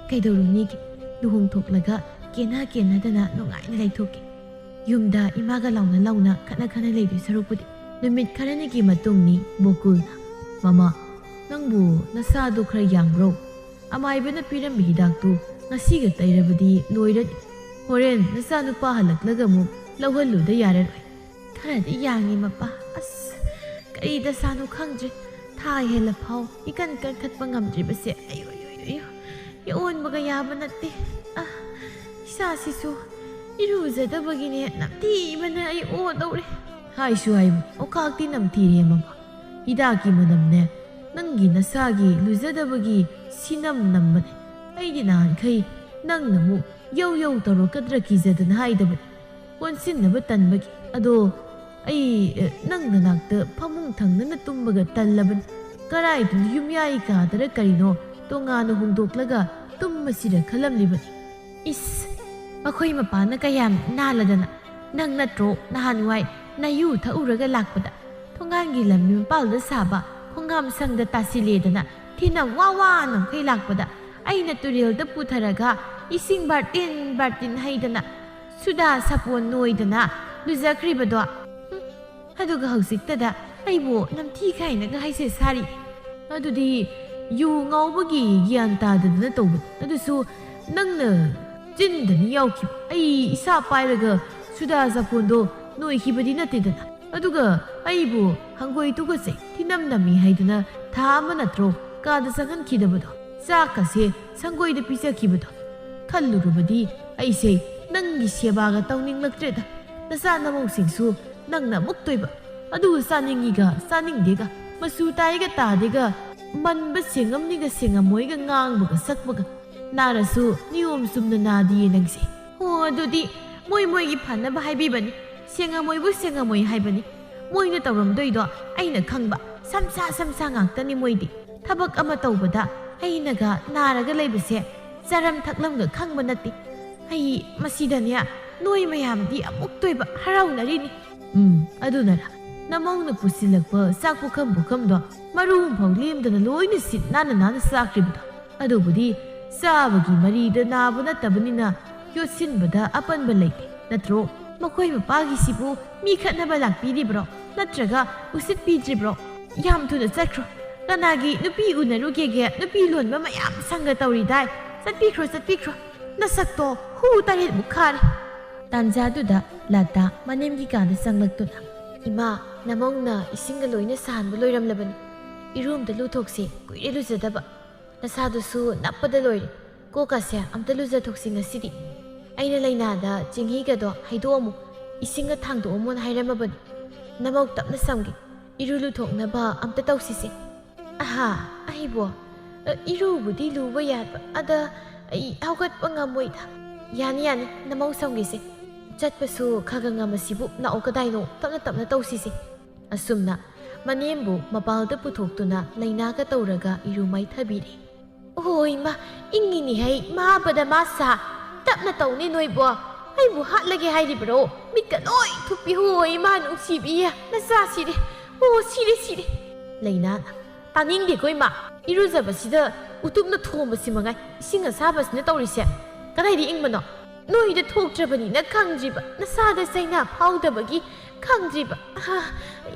ꯀꯩꯗꯧꯔꯨꯅꯤꯒꯦ? ꯂꯨꯍꯣꯡꯊꯣꯛꯂꯒ ꯀꯦꯅ ꯀꯦꯅꯗꯅ ꯅꯨꯡꯉꯥꯏꯅ ꯂꯩꯊꯣꯛꯀꯦ꯫ ꯌꯨꯝꯗ ꯏꯃꯥꯒ ꯂꯥꯎꯅ ꯂꯥꯎꯅ ꯈꯠꯅ ꯈꯠꯅ ꯂꯩꯗꯣꯏ ꯁꯔꯨꯛꯄꯨꯗꯤ꯫ ꯅꯨꯃꯤꯠ ꯈꯔꯅꯤꯒꯤ ꯃꯇꯨꯡꯅꯤ ꯕꯣꯀꯨꯜꯅ, "ꯃꯃꯥ, ꯅꯪꯕꯨ ꯅꯁꯥꯗꯣ ꯈꯔ ꯌꯥꯡꯕ꯭ꯔꯣ? ꯑꯃꯥꯏꯕꯅ ꯄꯤꯔꯝꯕ ꯍꯤꯗꯥꯛꯇꯨ ꯉꯁꯤꯒ ꯇꯩꯔꯕꯗꯤ ꯂꯣꯏꯔꯅꯤ꯫ ꯍꯣꯔꯦꯟ ꯅꯆꯥꯅꯨꯄꯥ ꯍꯜꯂꯛꯂꯒ ꯑꯃꯨꯛ ꯂꯧꯍꯜꯂꯨꯗ ꯌꯥꯔꯔꯣꯏ꯫" "ꯈꯔꯗꯤ ꯌꯥꯡꯉꯤ ꯃꯄꯥ꯫ ꯑꯁ, ꯀꯔꯤ ꯗꯁꯥꯅꯣ ꯈꯪꯗ꯭ꯔꯦ꯫ ꯊꯥ ꯍꯦꯜꯂ ꯐꯥꯎ ꯏꯀꯟ ꯀꯟꯈꯠꯄ ꯉꯝꯗ꯭ꯔꯤꯕꯁꯦ꯫ ꯑꯌꯣ, ꯑꯌꯣ, ꯑꯌꯣ, ꯑꯌꯣ꯫ ꯑꯣꯟꯕꯒ ꯌꯥꯕ ꯅꯠꯇꯦ꯫ ꯑ, ꯏꯁꯥꯁꯤꯁꯨ ꯏꯔꯨꯖꯗꯕꯒꯤꯅꯦ ꯅꯝꯊꯤꯕꯅ ꯑꯩ ꯑꯣꯗꯧꯔꯦ꯫" ꯍꯥꯏꯁꯨ ꯍꯥꯏꯕ, ꯑꯣꯀꯥꯛꯇꯤ ꯅꯝꯊꯤꯔꯦ ꯃꯃꯥ꯫ ꯍꯤꯗꯥꯛꯀꯤ ꯃꯅꯝꯅꯦ, ꯅꯪꯒꯤ ꯅꯁꯥꯒꯤ ꯂꯨꯖꯗꯕꯒꯤ ꯁꯤꯅꯝ ꯅꯝꯕꯅꯦ꯫ ꯑꯩꯗꯤ ꯅꯍꯥꯟꯈꯩ ꯅꯪꯅ ꯑꯃꯨꯛ ꯌꯧ ꯌꯧ ꯇꯧꯔꯛꯀꯗ꯭ꯔꯥ ꯀꯤꯖꯗꯅ ꯍꯥꯏꯗꯕꯅꯤ꯫ ꯑꯣꯟꯁꯤꯟꯅꯕ ꯇꯟꯕꯒꯤ꯫ ꯑꯗꯣ ꯑꯩ, ꯑ, ꯅꯪ ꯅꯅꯥꯛꯇ ꯐꯃꯨꯡ ꯊꯪꯅꯅ ꯇꯨꯝꯕꯒ ꯇꯜꯂꯕꯅꯤ꯫ ꯀꯔꯥꯏꯗꯅꯣ ꯌꯨꯝꯌꯥꯏ ꯀꯥꯗꯔ ꯀꯔꯤꯅꯣ ꯇꯣꯉꯥꯟꯅ ꯍꯣꯡꯗꯣꯛꯂꯒ ꯇꯨꯝꯃꯁꯤꯔ ꯈꯜꯂꯝꯂꯤꯕꯅꯤ꯫ ꯏꯁ, ꯃꯈꯣꯏ ꯃꯄꯥꯅ ꯀꯌꯥꯝ ꯅꯥꯜꯂꯗꯅ꯫ ꯅꯪ ꯅꯠꯇ꯭ꯔꯣ ꯅꯍꯥꯟꯋꯥꯏ ꯅꯌꯨ ꯊꯛꯎꯔꯒ ꯂꯥꯛꯄꯗ ꯊꯣꯡꯒꯥꯟꯒꯤ ꯂꯝꯕꯤ ꯃꯄꯥꯜꯗ ꯁꯥꯕ ꯈꯣꯡꯒꯥꯝ ꯁꯪꯗ ꯇꯥꯁꯤꯜꯂꯦꯗꯅ ꯊꯤꯅ ꯋꯥ ꯋꯥ ꯅꯝꯈꯩ ꯂꯥꯛꯄꯗ ꯑꯩꯅ ꯇꯨꯔꯦꯜꯗ ꯄꯨꯊꯔꯒ ꯏꯁꯤꯡ ꯕꯥꯔꯇꯤꯟ ꯕꯥꯔꯇꯤꯟ ꯍꯩꯗꯅ ꯁꯨꯗꯥ ꯁꯥꯄꯣꯟ ꯅꯣꯏꯗꯅ ꯂꯨꯖꯈ꯭ꯔꯤꯕꯗꯣ? ꯍꯨꯝ, ꯑꯗꯨꯒ ꯍꯧꯖꯤꯛꯇꯗ ꯑꯩꯕꯨ ꯅꯝꯊꯤ ꯀꯥꯏꯅꯒ ꯍꯥꯏꯁꯦ ꯁꯥꯔꯤ꯫ ꯑꯗꯨꯗꯤ ꯌꯨ ꯉꯥꯎꯕꯒꯤ ꯒ꯭ꯌꯥꯟ ꯇꯥꯗꯗꯅ ꯇꯧꯕꯅꯤ꯫ ꯑꯗꯨꯁꯨ ꯅꯪꯅ ꯆꯤꯟꯗꯅꯤ ꯌꯥꯎꯈꯤꯕ꯫ ꯑꯩ ꯏꯁꯥ ꯄꯥꯏꯔꯒ ꯁꯨꯗꯥ ꯁꯥꯄꯣꯟꯗꯣ ꯅꯣꯏꯈꯤꯕꯗꯤ ꯅꯠꯇꯦꯗꯅ꯫ ꯑꯗꯨꯒ ꯑꯩꯕꯨ ꯍꯪꯒꯣꯏ ꯇꯨꯒꯠꯆꯩ, ꯊꯤꯅꯝ ꯅꯝꯃꯤ ꯍꯥꯏꯗꯨꯅ ꯊꯥ ꯑꯃ ꯅꯠꯇ꯭ꯔꯣ ꯀꯥꯗ ꯆꯪꯍꯟꯈꯤꯗꯕꯗꯣ? ꯆꯥꯛꯀꯁꯦ ꯁꯪꯒꯣꯏꯗ ꯄꯤꯖꯈꯤꯕꯗꯣ? ꯈꯜꯂꯨꯔꯕꯗꯤ ꯑꯩꯁꯦ ꯅꯪꯒꯤ ꯁꯦꯕꯥꯒ ꯇꯧꯅꯤꯡꯂꯛꯇ꯭ꯔꯦꯗ꯫ ꯅꯆꯥ ꯅꯃꯧꯁꯤꯡꯁꯨ ꯅꯪꯅ ꯑꯃꯨꯛꯇꯣꯏꯕ꯫ ꯑꯗꯨ ꯆꯥꯅꯤꯡꯉꯤꯒ ꯆꯥꯅꯤꯡꯗꯦꯒ, ꯃꯆꯨ ꯇꯥꯏꯒ ꯇꯥꯗꯦꯒ, ꯃꯟꯕ ꯁꯦꯡꯉꯝꯅꯤꯒ ꯁꯦꯡꯉꯝꯃꯣꯏꯒ ꯉꯥꯡꯕꯒ ꯁꯛꯄꯒ꯫ ꯅꯥꯔꯁꯨ ꯅꯤꯌꯣꯝ ꯆꯨꯝꯅ ꯅꯥꯗꯤꯌꯦ ꯅꯪꯁꯦ꯫ ꯍꯣ, ꯑꯗꯨꯗꯤ ꯃꯣꯏ ꯃꯣꯏꯒꯤ ꯐꯅꯕ ꯍꯥꯏꯕꯤꯕꯅꯤ꯫ ꯁꯦꯡꯉꯝꯃꯣꯏꯕꯨ ꯁꯦꯡꯉꯝꯃꯣꯏ ꯍꯥꯏꯕꯅꯤ꯫ ꯃꯣꯏꯅ ꯇꯧꯔꯝꯗꯣꯏꯗꯣ ꯑꯩꯅ ꯈꯪꯕ ꯁꯝꯁꯥ ꯁꯝꯁꯥ ꯉꯥꯛꯇꯅꯤ ꯃꯣꯏꯗꯤ꯫ ꯊꯕꯛ ꯑꯃ ꯇꯧꯕꯗ ꯑꯩꯅꯒ ꯅꯥꯔꯒ ꯂꯩꯕꯁꯦ ꯆꯥꯔꯝ ꯊꯛꯂꯝꯒ ꯈꯪꯕ ꯅꯠꯇꯦ꯫ ꯑꯩ ꯃꯁꯤꯗꯅꯦ ꯅꯣꯏ ꯃꯌꯥꯝꯗꯤ ꯑꯃꯨꯛꯇꯣꯏꯕ ꯍꯔꯥꯎꯅꯔꯤꯅꯤ꯫ ꯎꯝ, ꯑꯗꯨꯅꯔ ꯅꯃꯧꯅ ꯄꯨꯁꯤꯜꯂꯛꯄ ꯆꯥꯛ ꯄꯨꯈꯝ ꯄꯨꯈꯝꯗꯣ ꯃꯔꯨ ꯑꯃꯐꯥꯎ ꯂꯦꯝꯗꯅ ꯂꯣꯏꯅ ꯁꯤꯠ ꯅꯥꯟꯅ ꯅꯥꯟꯅ ꯆꯥꯈ꯭ꯔꯤꯕꯗꯣ? ꯑꯗꯨꯕꯨꯗꯤ ꯆꯥꯕꯒꯤ ꯃꯔꯤꯗ ꯅꯥꯕ ꯅꯠꯇꯕꯅꯤꯅ ꯌꯣꯠꯁꯤꯟꯕꯗ ꯑꯄꯟꯕ ꯂꯩꯇꯦ ꯅꯠꯇ꯭ꯔꯣ? ꯃꯈꯣꯏ ꯃꯄꯥꯒꯤꯁꯤꯕꯨ ꯃꯤ ꯈꯠꯅꯕ ꯂꯥꯛꯄꯤꯔꯤꯕ꯭ꯔꯣ? ꯅꯠꯇ꯭ꯔꯒ ꯎꯁꯤꯠꯄꯤꯗ꯭ꯔꯤꯕ꯭ꯔꯣ? ꯌꯥꯝ ꯊꯨꯅ ꯆꯠꯈ꯭ꯔꯣ꯫ ꯀꯅꯥꯒꯤ ꯅꯨꯄꯤ ꯎꯅꯔꯨꯒꯦꯒꯦ? ꯅꯨꯄꯤ ꯂꯣꯟꯕ ꯃꯌꯥꯝ ꯁꯪꯒ ꯇꯧꯔꯤꯗꯥꯏ꯫ ꯆꯠꯄꯤꯈ꯭ꯔꯣ, ꯆꯠꯄꯤꯈ꯭ꯔꯣ꯫ ꯅꯁꯛꯇꯣ ꯍꯨ ꯇꯔꯦꯠꯃꯨꯛ ꯈꯥꯔꯦ꯫ ꯇꯥꯟꯖꯥꯗꯨꯗ ꯂꯥꯇꯥ ꯃꯅꯦꯝꯒꯤ ꯀꯥꯗ ꯆꯪꯂꯛꯇꯨꯅ, "ꯏꯃꯥ, ꯅꯃꯧꯅ ꯏꯁꯤꯡꯒ ꯂꯣꯏꯅ ꯁꯥꯍꯟꯕ ꯂꯣꯏꯔꯝꯂꯕꯅꯤ꯫ ꯏꯔꯨ ꯑꯝꯇ ꯂꯨꯊꯣꯛꯁꯦ, ꯀꯨꯏꯔꯦ ꯂꯨꯖꯗꯕ꯫ ꯅꯁꯥꯗꯨꯁꯨ ꯅꯞꯄꯗ ꯂꯣꯏꯔꯦ꯫ ꯀꯣꯛꯀꯁꯦ ꯑꯝꯇ ꯂꯨꯖꯊꯣꯛꯁꯤ ꯉꯁꯤꯗꯤ꯫ ꯑꯩꯅ ꯂꯩꯅꯥꯗ ꯆꯦꯡꯍꯤꯒꯗꯣ ꯍꯩꯗꯣꯛꯑꯝꯃꯨ, ꯏꯁꯤꯡꯒ ꯊꯥꯡꯗꯣꯛꯑꯝꯃꯣꯅ ꯍꯥꯏꯔꯝꯃꯕꯅꯤ꯫ ꯅꯃꯧ ꯇꯞꯅ ꯁꯝꯒꯦ꯫ ꯏꯔꯨ ꯂꯨꯊꯣꯛꯅꯕ ꯑꯝꯇ ꯇꯧꯁꯤꯁꯦ꯫" "ꯑꯍꯥ, ꯑꯩꯕꯣ? ꯑ, ꯏꯔꯨꯕꯨꯗꯤ ꯂꯨꯕ ꯌꯥꯕ, ꯑꯗ ꯑꯩ ꯍꯧꯒꯠꯄ ꯉꯝꯃꯣꯏꯗ꯫" "ꯌꯥꯅꯤ, ꯌꯥꯅꯤ, ꯅꯃꯧ ꯁꯝꯒꯦꯁꯦ꯫ ꯆꯠꯄꯁꯨ ꯈꯔ ꯈꯔ ꯉꯝꯃꯁꯤꯕꯨ, ꯂꯥꯛꯑꯣ, ꯀꯗꯥꯏꯅꯣ? ꯇꯞꯅ ꯇꯞꯅ ꯇꯧꯁꯤꯁꯦ꯫" ꯑꯁꯨꯝꯅ ꯃꯅꯦꯝꯕꯨ ꯃꯄꯥꯜꯗ ꯄꯨꯊꯣꯛꯇꯨꯅ ꯂꯩꯅꯥꯒ ꯇꯧꯔꯒ ꯏꯔꯨ ꯃꯥꯏꯊꯕꯤꯔꯦ꯫ "ꯑꯣ ꯏꯃꯥ, ꯏꯪꯉꯤꯅꯦ ꯍꯩ, ꯃꯥꯕꯗ ꯃꯥ ꯁꯥ꯫ ꯇꯞꯅ ꯇꯧꯅꯦ ꯅꯣꯏꯕꯣ꯫ ꯑꯩꯕꯨ ꯍꯥꯠꯂꯒꯦ ꯍꯥꯏꯔꯤꯕ꯭ꯔꯣ? ꯃꯤꯠꯀ ꯂꯣꯏ ꯊꯨꯞꯄꯤ꯫ ꯑꯣ ꯏꯃꯥ ꯅꯨꯡꯁꯤꯕꯤ, ꯅꯆꯥ ꯁꯤꯔꯦ꯫ ꯑꯣ ꯁꯤꯔꯦ, ꯁꯤꯔꯦ꯫" ꯂꯩꯅꯥꯅ, "ꯇꯥꯅꯤꯡꯗꯦꯀꯣ ꯏꯃꯥ, ꯏꯔꯨꯖꯕꯁꯤꯗ ꯎꯇꯨꯞꯅ ꯊꯣꯝꯕꯁꯤ ꯃꯉꯥꯏ ꯏꯁꯤꯡ ꯑꯁꯥꯕꯁꯤꯅ ꯇꯧꯔꯤꯁꯦ꯫ ꯀꯗꯥꯏꯗ ꯏꯪꯕꯅꯣ? ꯅꯣꯏꯗ ꯊꯣꯛꯇ꯭ꯔꯕꯅꯤꯅ ꯈꯪꯗ꯭ꯔꯤꯕ, ꯅꯁꯥꯗ ꯆꯩꯅꯥ ꯐꯥꯎꯗꯕꯒꯤ ꯈꯪꯗ꯭ꯔꯤꯕ꯫ ꯑꯍꯥ,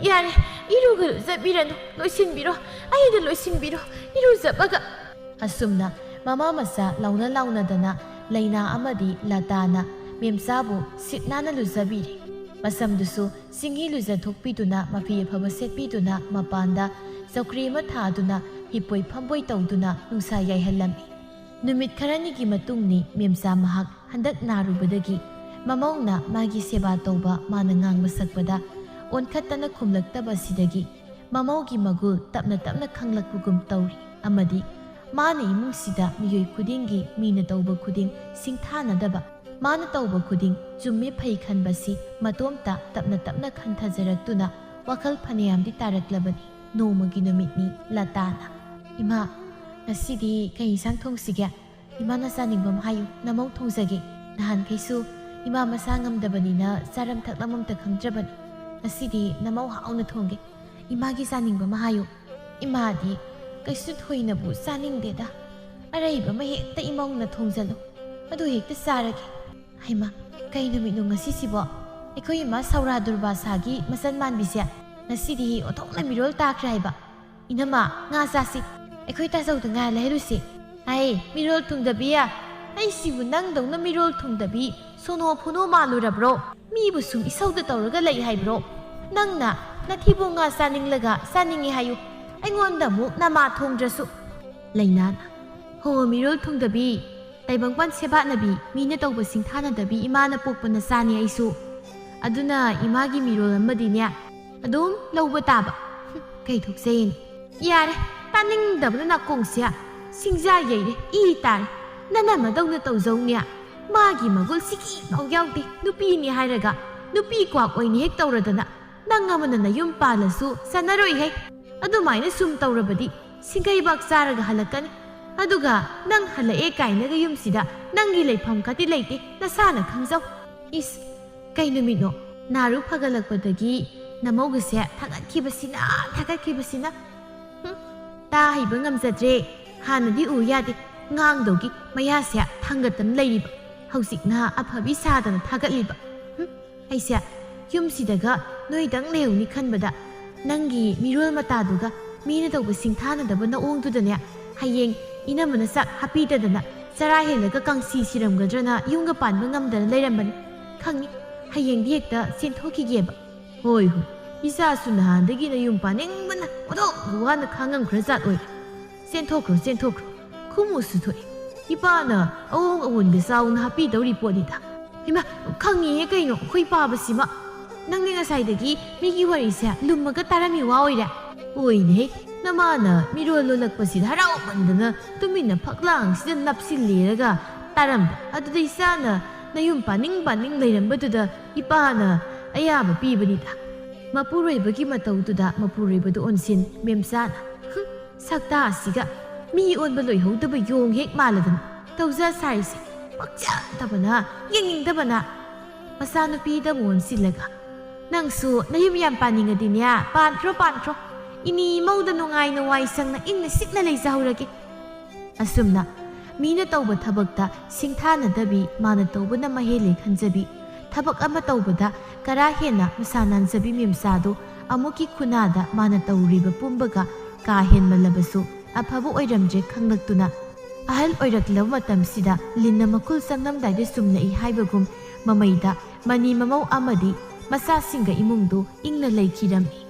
ꯌꯥꯔꯦ, ꯏꯔꯨꯒ ꯂꯨꯖꯕꯤꯔꯅꯨ, ꯂꯣꯏꯁꯤꯟꯕꯤꯔꯣ, ꯑꯩꯅ ꯂꯣꯏꯁꯤꯟꯕꯤꯔꯣ, ꯏꯔꯨꯖꯕꯒ꯫" ꯑꯁꯨꯝꯅ ꯃꯃꯥ ꯃꯆꯥ ꯂꯥꯎꯅ ꯂꯥꯎꯅꯗꯅ ꯂꯩꯅꯥ ꯑꯃꯗꯤ ꯂꯇꯥꯅ ꯃꯦꯝꯆꯥꯕꯨ ꯁꯤꯠ ꯅꯥꯟꯅ ꯂꯨꯖꯕꯤꯔꯦ꯫ ꯃꯁꯝꯗꯨꯁꯨ ꯆꯤꯡꯍꯤ ꯂꯨꯖꯊꯣꯛꯄꯤꯗꯨꯅ ꯃꯐꯤ ꯑꯐꯕ ꯁꯦꯠꯄꯤꯗꯨꯅ ꯃꯄꯥꯟꯗ ꯆꯧꯀ꯭ꯔꯤ ꯑꯃ ꯊꯥꯗꯨꯅ ꯍꯤꯞꯄꯣꯏ ꯐꯝꯕꯣꯏ ꯇꯧꯗꯨꯅ ꯅꯨꯡꯁꯥ ꯌꯥꯏꯍꯜꯂꯝꯃꯤ꯫ ꯅꯨꯃꯤꯠ ꯈꯔꯅꯤꯒꯤ ꯃꯇꯨꯡꯅꯤ ꯃꯦꯝꯆꯥ ꯃꯍꯥꯛ ꯍꯟꯗꯛ ꯅꯥꯔꯨꯕꯗꯒꯤ ꯃꯃꯧꯅ ꯃꯥꯒꯤ ꯁꯦꯕꯥ ꯇꯧꯕ ꯃꯥꯅ ꯉꯥꯡꯕ ꯁꯛꯄꯗ ꯑꯣꯟꯈꯠꯇꯅ ꯈꯨꯝꯂꯛꯇꯕꯁꯤꯗꯒꯤ ꯃꯃꯧꯒꯤ ꯃꯒꯨꯜ ꯇꯞꯅ ꯇꯞꯅ ꯈꯪꯂꯛꯄꯒꯨꯝ ꯇꯧꯔꯤ ꯑꯃꯗꯤ ꯃꯥꯅ ꯏꯃꯨꯡꯁꯤꯗ ꯃꯤꯑꯣꯏ ꯈꯨꯗꯤꯡꯒꯤ ꯃꯤꯅ ꯇꯧꯕ ꯈꯨꯗꯤꯡ ꯁꯤꯡꯊꯥꯅꯗꯕ, ꯃꯥꯅ ꯇꯧꯕ ꯈꯨꯗꯤꯡ ꯆꯨꯝꯃꯤ ꯐꯩ ꯈꯟꯕꯁꯤ ꯃꯇꯣꯝꯇ ꯇꯞꯅ ꯇꯞꯅ ꯈꯟꯊꯖꯔꯛꯇꯨꯅ ꯋꯥꯈꯜ ꯐꯅꯌꯥꯝꯗꯤ ꯇꯥꯔꯛꯂꯕꯅꯤ꯫ ꯅꯣꯡꯃꯒꯤ ꯅꯨꯃꯤꯠꯅꯤ꯫ ꯂꯇꯥꯅ, "ꯏꯃꯥ, ꯉꯁꯤꯗꯤ ꯀꯩ ꯏꯟꯁꯥꯡ ꯊꯣꯡꯁꯤꯒꯦ? ꯏꯃꯥꯅ ꯆꯥꯅꯤꯡꯕ ꯑꯃ ꯍꯥꯏꯌꯨ, ꯅꯃꯧ ꯊꯣꯡꯖꯒꯦ꯫ ꯅꯍꯥꯟꯈꯩꯁꯨ ꯏꯃꯥ ꯃꯁꯥ ꯉꯝꯗꯕꯅꯤꯅ ꯆꯥꯔꯝ ꯊꯛꯂꯝ ꯑꯝꯇ ꯈꯪꯗ꯭ꯔꯕꯅꯤ꯫ ꯉꯁꯤꯗꯤ ꯅꯃꯧ ꯍꯥꯎꯅ ꯊꯣꯡꯒꯦ꯫ ꯏꯃꯥꯒꯤ ꯆꯥꯅꯤꯡꯕ ꯑꯃ ꯍꯥꯏꯌꯨ꯫ ꯏꯃꯥꯗꯤ ꯀꯩꯁꯨ ꯊꯣꯏꯅꯕꯨ ꯆꯥꯅꯤꯡꯗꯦꯗ꯫ ꯑꯔꯩꯕ ꯑꯃ ꯍꯦꯛꯇ ꯏꯃꯧꯅ ꯊꯣꯡꯖꯜꯂꯨ, ꯑꯗꯨ ꯍꯦꯛꯇ ꯆꯥꯔꯒꯦ꯫" ꯍꯩꯃꯥ, ꯀꯩ ꯅꯨꯃꯤꯠꯅꯣ ꯉꯁꯤꯁꯤꯕꯣ? ꯑꯩꯈꯣꯏ ꯏꯃꯥ ꯁꯧꯔꯥ ꯗꯨꯔꯕꯥꯁꯥꯒꯤ ꯃꯆꯟ ꯃꯥꯟꯕꯤꯁꯦ ꯉꯁꯤꯗꯤ ꯑꯣꯟꯊꯣꯛꯅ ꯃꯤꯔꯣꯜ ꯇꯥꯈ꯭ꯔꯦ ꯍꯥꯏꯕ꯫ "ꯏꯅꯝꯃ, ꯉꯥ ꯆꯥꯁꯤ꯫ ꯑꯩꯈꯣꯏ ꯇꯥꯖꯧꯗ ꯉꯥ ꯂꯩꯍꯜꯂꯨꯁꯤ꯫" "ꯍꯩ, ꯃꯤꯔꯣꯜ ꯊꯨꯡꯗꯕꯤ! ꯑꯩꯁꯤꯕꯨ ꯅꯪꯗꯧꯅ ꯃꯤꯔꯣꯜ ꯊꯨꯡꯗꯕꯤ, ꯁꯣꯅꯣ ꯐꯨꯅꯣ ꯃꯥꯜꯂꯨꯔꯕ꯭ꯔꯣ? ꯃꯤꯕꯨ ꯁꯨꯝ ꯏꯁꯧꯗ ꯇꯧꯔꯒ ꯂꯩ ꯍꯥꯏꯕ꯭ꯔꯣ? ꯅꯪꯅ ꯅꯊꯤꯕꯣꯡ ꯉꯥ ꯆꯥꯅꯤꯡꯂꯒ ꯆꯥꯅꯤꯡꯉꯤ ꯍꯥꯏꯌꯨ꯫ ꯑꯩꯉꯣꯟꯗ ꯑꯃꯨꯛ ꯅꯃꯥ ꯊꯣꯡꯗ꯭ꯔꯁꯨ꯫" ꯂꯩꯅꯥꯅ, "ꯍꯣ, ꯃꯤꯔꯣꯜ ꯊꯨꯡꯗꯕꯤ, ꯇꯥꯏꯕꯪꯄꯥꯟ ꯁꯦꯕꯥꯠꯅꯕꯤ, ꯃꯤꯅ ꯇꯧꯕ ꯁꯤꯡꯊꯥꯅꯗꯕꯤ ꯏꯃꯥꯅ ꯄꯣꯛꯄ ꯅꯆꯥꯅꯤ ꯑꯩꯁꯨ꯫ ꯑꯗꯨꯅ ꯏꯃꯥꯒꯤ ꯃꯤꯔꯣꯜ ꯑꯃꯗꯤꯅꯦ ꯑꯗꯨꯝ ꯂꯧꯕ ꯇꯥꯕ꯫" ꯍꯨꯝ, ꯀꯩ ꯊꯣꯛꯆꯩꯅꯤ꯫ "ꯌꯥꯔꯦ, ꯇꯥꯅꯤꯡꯗꯕꯅ ꯅꯥꯀꯣꯡꯁꯦ ꯁꯤꯡꯖꯥ ꯌꯩꯔꯦ, ꯏ ꯇꯥꯔꯦ꯫ ꯅꯅꯝꯃꯗꯧꯅ ꯇꯧꯖꯧꯅꯦ꯫ ꯃꯥꯒꯤ ꯃꯒꯨꯜ ꯁꯤꯀꯤ ꯐꯥꯎ ꯌꯥꯎꯗꯦ, ꯅꯨꯄꯤꯅꯤ ꯍꯥꯏꯔꯒ ꯅꯨꯄꯤ ꯀ꯭ꯋꯥꯛ ꯑꯣꯏꯅ ꯍꯦꯛ ꯇꯧꯔꯗꯅ꯫ ꯅꯪ ꯑꯃꯅ ꯅꯌꯨꯝ ꯄꯥꯜꯂꯁꯨ ꯆꯥꯟꯅꯔꯣꯏꯍꯦ꯫ ꯑꯗꯨꯃꯥꯏꯅ ꯁꯨꯝ ꯇꯧꯔꯕꯗꯤ ꯁꯤꯡꯒꯩꯕꯥꯛ ꯆꯥꯔꯒ ꯍꯜꯂꯛꯀꯅꯤ꯫ ꯑꯗꯨꯒ ꯅꯪ ꯍꯜꯂꯛꯑꯦ ꯀꯥꯏꯅꯒ ꯌꯨꯝꯁꯤꯗ ꯅꯪꯒꯤ ꯂꯩꯐꯝ ꯈꯇꯤ ꯂꯩꯇꯦ, ꯅꯁꯥꯅ ꯈꯪꯖꯧ꯫" ꯏꯁ, ꯀꯩ ꯅꯨꯃꯤꯠꯅꯣ? ꯅꯥꯔꯨ ꯐꯒꯠꯂꯛꯄꯗꯒꯤ ꯅꯃꯧꯒꯁꯦ ꯊꯥꯒꯠꯈꯤꯕꯁꯤꯅ, ꯊꯥꯒꯠꯈꯤꯕꯁꯤꯅ꯫ ꯍꯨꯝ, ꯇꯥ ꯍꯩꯕ ꯉꯝꯖꯗ꯭ꯔꯦ꯫ ꯍꯥꯟꯅꯗꯤ ꯎ ꯌꯥꯗꯦ, ꯉꯥꯡꯗꯧꯒꯤ ꯃꯌꯥꯁꯦ ꯊꯥꯡꯒꯠꯇꯅ ꯂꯩꯔꯤꯕ, ꯍꯧꯖꯤꯛꯅ ꯑꯐꯕꯤ ꯁꯥꯗꯅ ꯊꯥꯒꯠꯂꯤꯕ꯫ ꯍꯨꯝ, ꯑꯩꯁꯦ ꯌꯨꯝꯁꯤꯗꯒ ꯅꯣꯏꯗꯪ ꯂꯩꯍꯧꯅꯤ ꯈꯟꯕꯗ, ꯅꯪꯒꯤ ꯃꯤꯔꯣꯜ ꯃꯇꯥꯗꯨꯒ ꯃꯤꯅ ꯇꯧꯕ ꯁꯤꯡꯊꯥꯅꯗꯕ ꯅꯑꯣꯡꯗꯨꯗꯅꯦ, ꯍꯌꯦꯡ ꯏꯅꯝꯃꯅ ꯆꯥꯛ ꯍꯥꯞꯄꯤꯗꯗꯅ ꯆꯔꯥ ꯍꯦꯜꯂꯒ ꯀꯥꯡꯁꯤ ꯁꯤꯔꯝꯒꯗ꯭ꯔꯅ ꯌꯨꯝꯒ ꯄꯥꯟꯕ ꯉꯝꯗꯅ ꯂꯩꯔꯝꯕꯅꯤ꯫ ꯈꯪꯉꯤ, ꯍꯌꯦꯡꯗꯤ ꯍꯦꯛꯇ ꯆꯦꯟꯊꯣꯛꯈꯤꯒꯦꯕ꯫ ꯍꯣꯏ, ꯍꯣꯏ, ꯏꯆꯥꯁꯨ ꯅꯍꯥꯟꯗꯒꯤ ꯅꯌꯨꯝ ꯄꯥꯅꯤꯡꯕꯅ ꯑꯣꯟꯊꯣꯛꯅ ꯋꯥꯅ ꯈꯥꯡꯉꯝꯈ꯭ꯔꯖꯥꯠ ꯑꯣꯏ꯫ ꯆꯦꯟꯊꯣꯛꯈ꯭ꯔꯣ, ꯆꯦꯟꯊꯣꯛꯈ꯭ꯔꯣ꯫ ꯈꯨꯃꯨꯁꯨ ꯊꯣꯛꯑꯦ꯫ ꯏꯄꯥꯅ ꯑꯑꯣꯡ ꯑꯑꯣꯟꯒ ꯆꯥꯎꯅ ꯍꯥꯞꯄꯤꯗꯧꯔꯤ ꯄꯣꯠꯅꯤꯗ꯫ ꯍꯩꯃꯥ, ꯈꯪꯉꯤꯍꯦ ꯀꯩꯅꯣ ꯑꯩꯈꯣꯏ ꯄꯥꯕꯁꯤꯃ꯫ ꯅꯪꯗꯤ ꯉꯁꯥꯏꯗꯒꯤ ꯃꯤꯒꯤ ꯋꯥꯔꯤꯁꯦ ꯂꯨꯝꯃꯒ ꯇꯥꯔꯝꯃꯤ ꯋꯥ ꯑꯣꯏꯔꯦ꯫ ꯑꯣꯏꯅꯦꯍꯦ, ꯅꯃꯥꯅ ꯃꯤꯔꯣꯜ ꯂꯣꯜꯂꯛꯄꯁꯤꯗ ꯍꯔꯥꯎꯃꯟꯗꯅ ꯇꯨꯃꯤꯟꯅ ꯐꯛꯂꯥꯡꯁꯤꯗ ꯅꯞꯁꯤꯜꯂꯦꯔꯒ ꯇꯥꯔꯝꯕ꯫ ꯑꯗꯨꯗ ꯏꯆꯥꯅ ꯅꯌꯨꯝ ꯄꯥꯅꯤꯡ ꯄꯥꯅꯤꯡ ꯂꯩꯔꯝꯕꯗꯨꯗ ꯏꯄꯥꯅ ꯑꯌꯥꯕ ꯄꯤꯕꯅꯤꯗ꯫ ꯃꯄꯨꯔꯣꯏꯕꯒꯤ ꯃꯇꯧꯗꯨꯗ ꯃꯄꯨꯔꯣꯏꯕꯗꯨ ꯑꯣꯟꯁꯤꯟ ꯃꯦꯝꯆꯥꯅ, "ꯍꯨꯝ, ꯁꯛꯇꯥ ꯑꯁꯤꯒ ꯃꯤ ꯑꯣꯟꯕ ꯂꯣꯏꯍꯧꯗꯕ ꯌꯣꯡ ꯍꯦꯛ ꯃꯥꯜꯂꯗꯅ ꯇꯧꯖ ꯁꯥꯔꯤꯁꯦ ꯄꯛꯆꯗꯕꯅ, ꯌꯦꯡꯅꯤꯡꯗꯕꯅ!" ꯃꯆꯥꯅꯨꯄꯤꯗ ꯑꯃꯨꯛ ꯑꯣꯟꯁꯤꯜꯂꯒ, "ꯅꯪꯁꯨ ꯅꯌꯨꯝ ꯌꯥꯝ ꯄꯥꯅꯤꯡꯉꯗꯤꯅꯦ, ꯄꯥꯟꯈ꯭ꯔꯣ, ꯄꯥꯟꯈ꯭ꯔꯣ꯫ ꯏꯅꯤ ꯏꯃꯧꯗ ꯅꯨꯡꯉꯥꯏꯅ ꯋꯥꯏ ꯁꯪꯅ ꯏꯪꯅ ꯆꯤꯛꯅ ꯂꯩꯖꯍꯧꯔꯒꯦ꯫" ꯑꯁꯨꯝꯅ ꯃꯤꯅ ꯇꯧꯕ ꯊꯕꯛꯇ ꯁꯤꯡꯊꯥꯅꯗꯕꯤ, ꯃꯥꯅ ꯇꯧꯕꯅ ꯃꯍꯦꯜꯂꯦ ꯈꯟꯖꯕꯤ, ꯊꯕꯛ ꯑꯃ ꯇꯧꯕꯗ ꯀꯔꯥ ꯍꯦꯟꯅ ꯃꯁꯥ ꯅꯥꯟꯖꯕꯤ ꯃꯦꯝꯆꯥꯗꯨ ꯑꯃꯨꯛꯀꯤ ꯈꯨꯟꯅꯥꯗ ꯃꯥꯅ ꯇꯧꯔꯤꯕ ꯄꯨꯝꯕꯒ ꯀꯥ ꯍꯦꯟꯃꯜꯂꯕꯁꯨ ꯑꯐꯕ ꯑꯣꯏꯔꯝꯗ꯭ꯔꯦ ꯈꯪꯂꯛꯇꯨꯅ, ꯑꯍꯜ ꯑꯣꯏꯔꯛꯂꯕ ꯃꯇꯝꯁꯤꯗ ꯂꯤꯟꯅ ꯃꯈꯨꯜ ꯆꯪꯂꯝꯗꯥꯏꯗ ꯆꯨꯝꯂꯛꯏ ꯍꯥꯏꯕꯒꯨꯝ ꯃꯃꯩꯗ ꯃꯅꯤ ꯃꯃꯧ ꯑꯃꯗꯤ ꯃꯆꯥꯁꯤꯡꯒ ꯏꯃꯨꯡꯗꯨ ꯏꯪꯅ ꯂꯩꯈꯤꯔꯝꯃꯤ꯫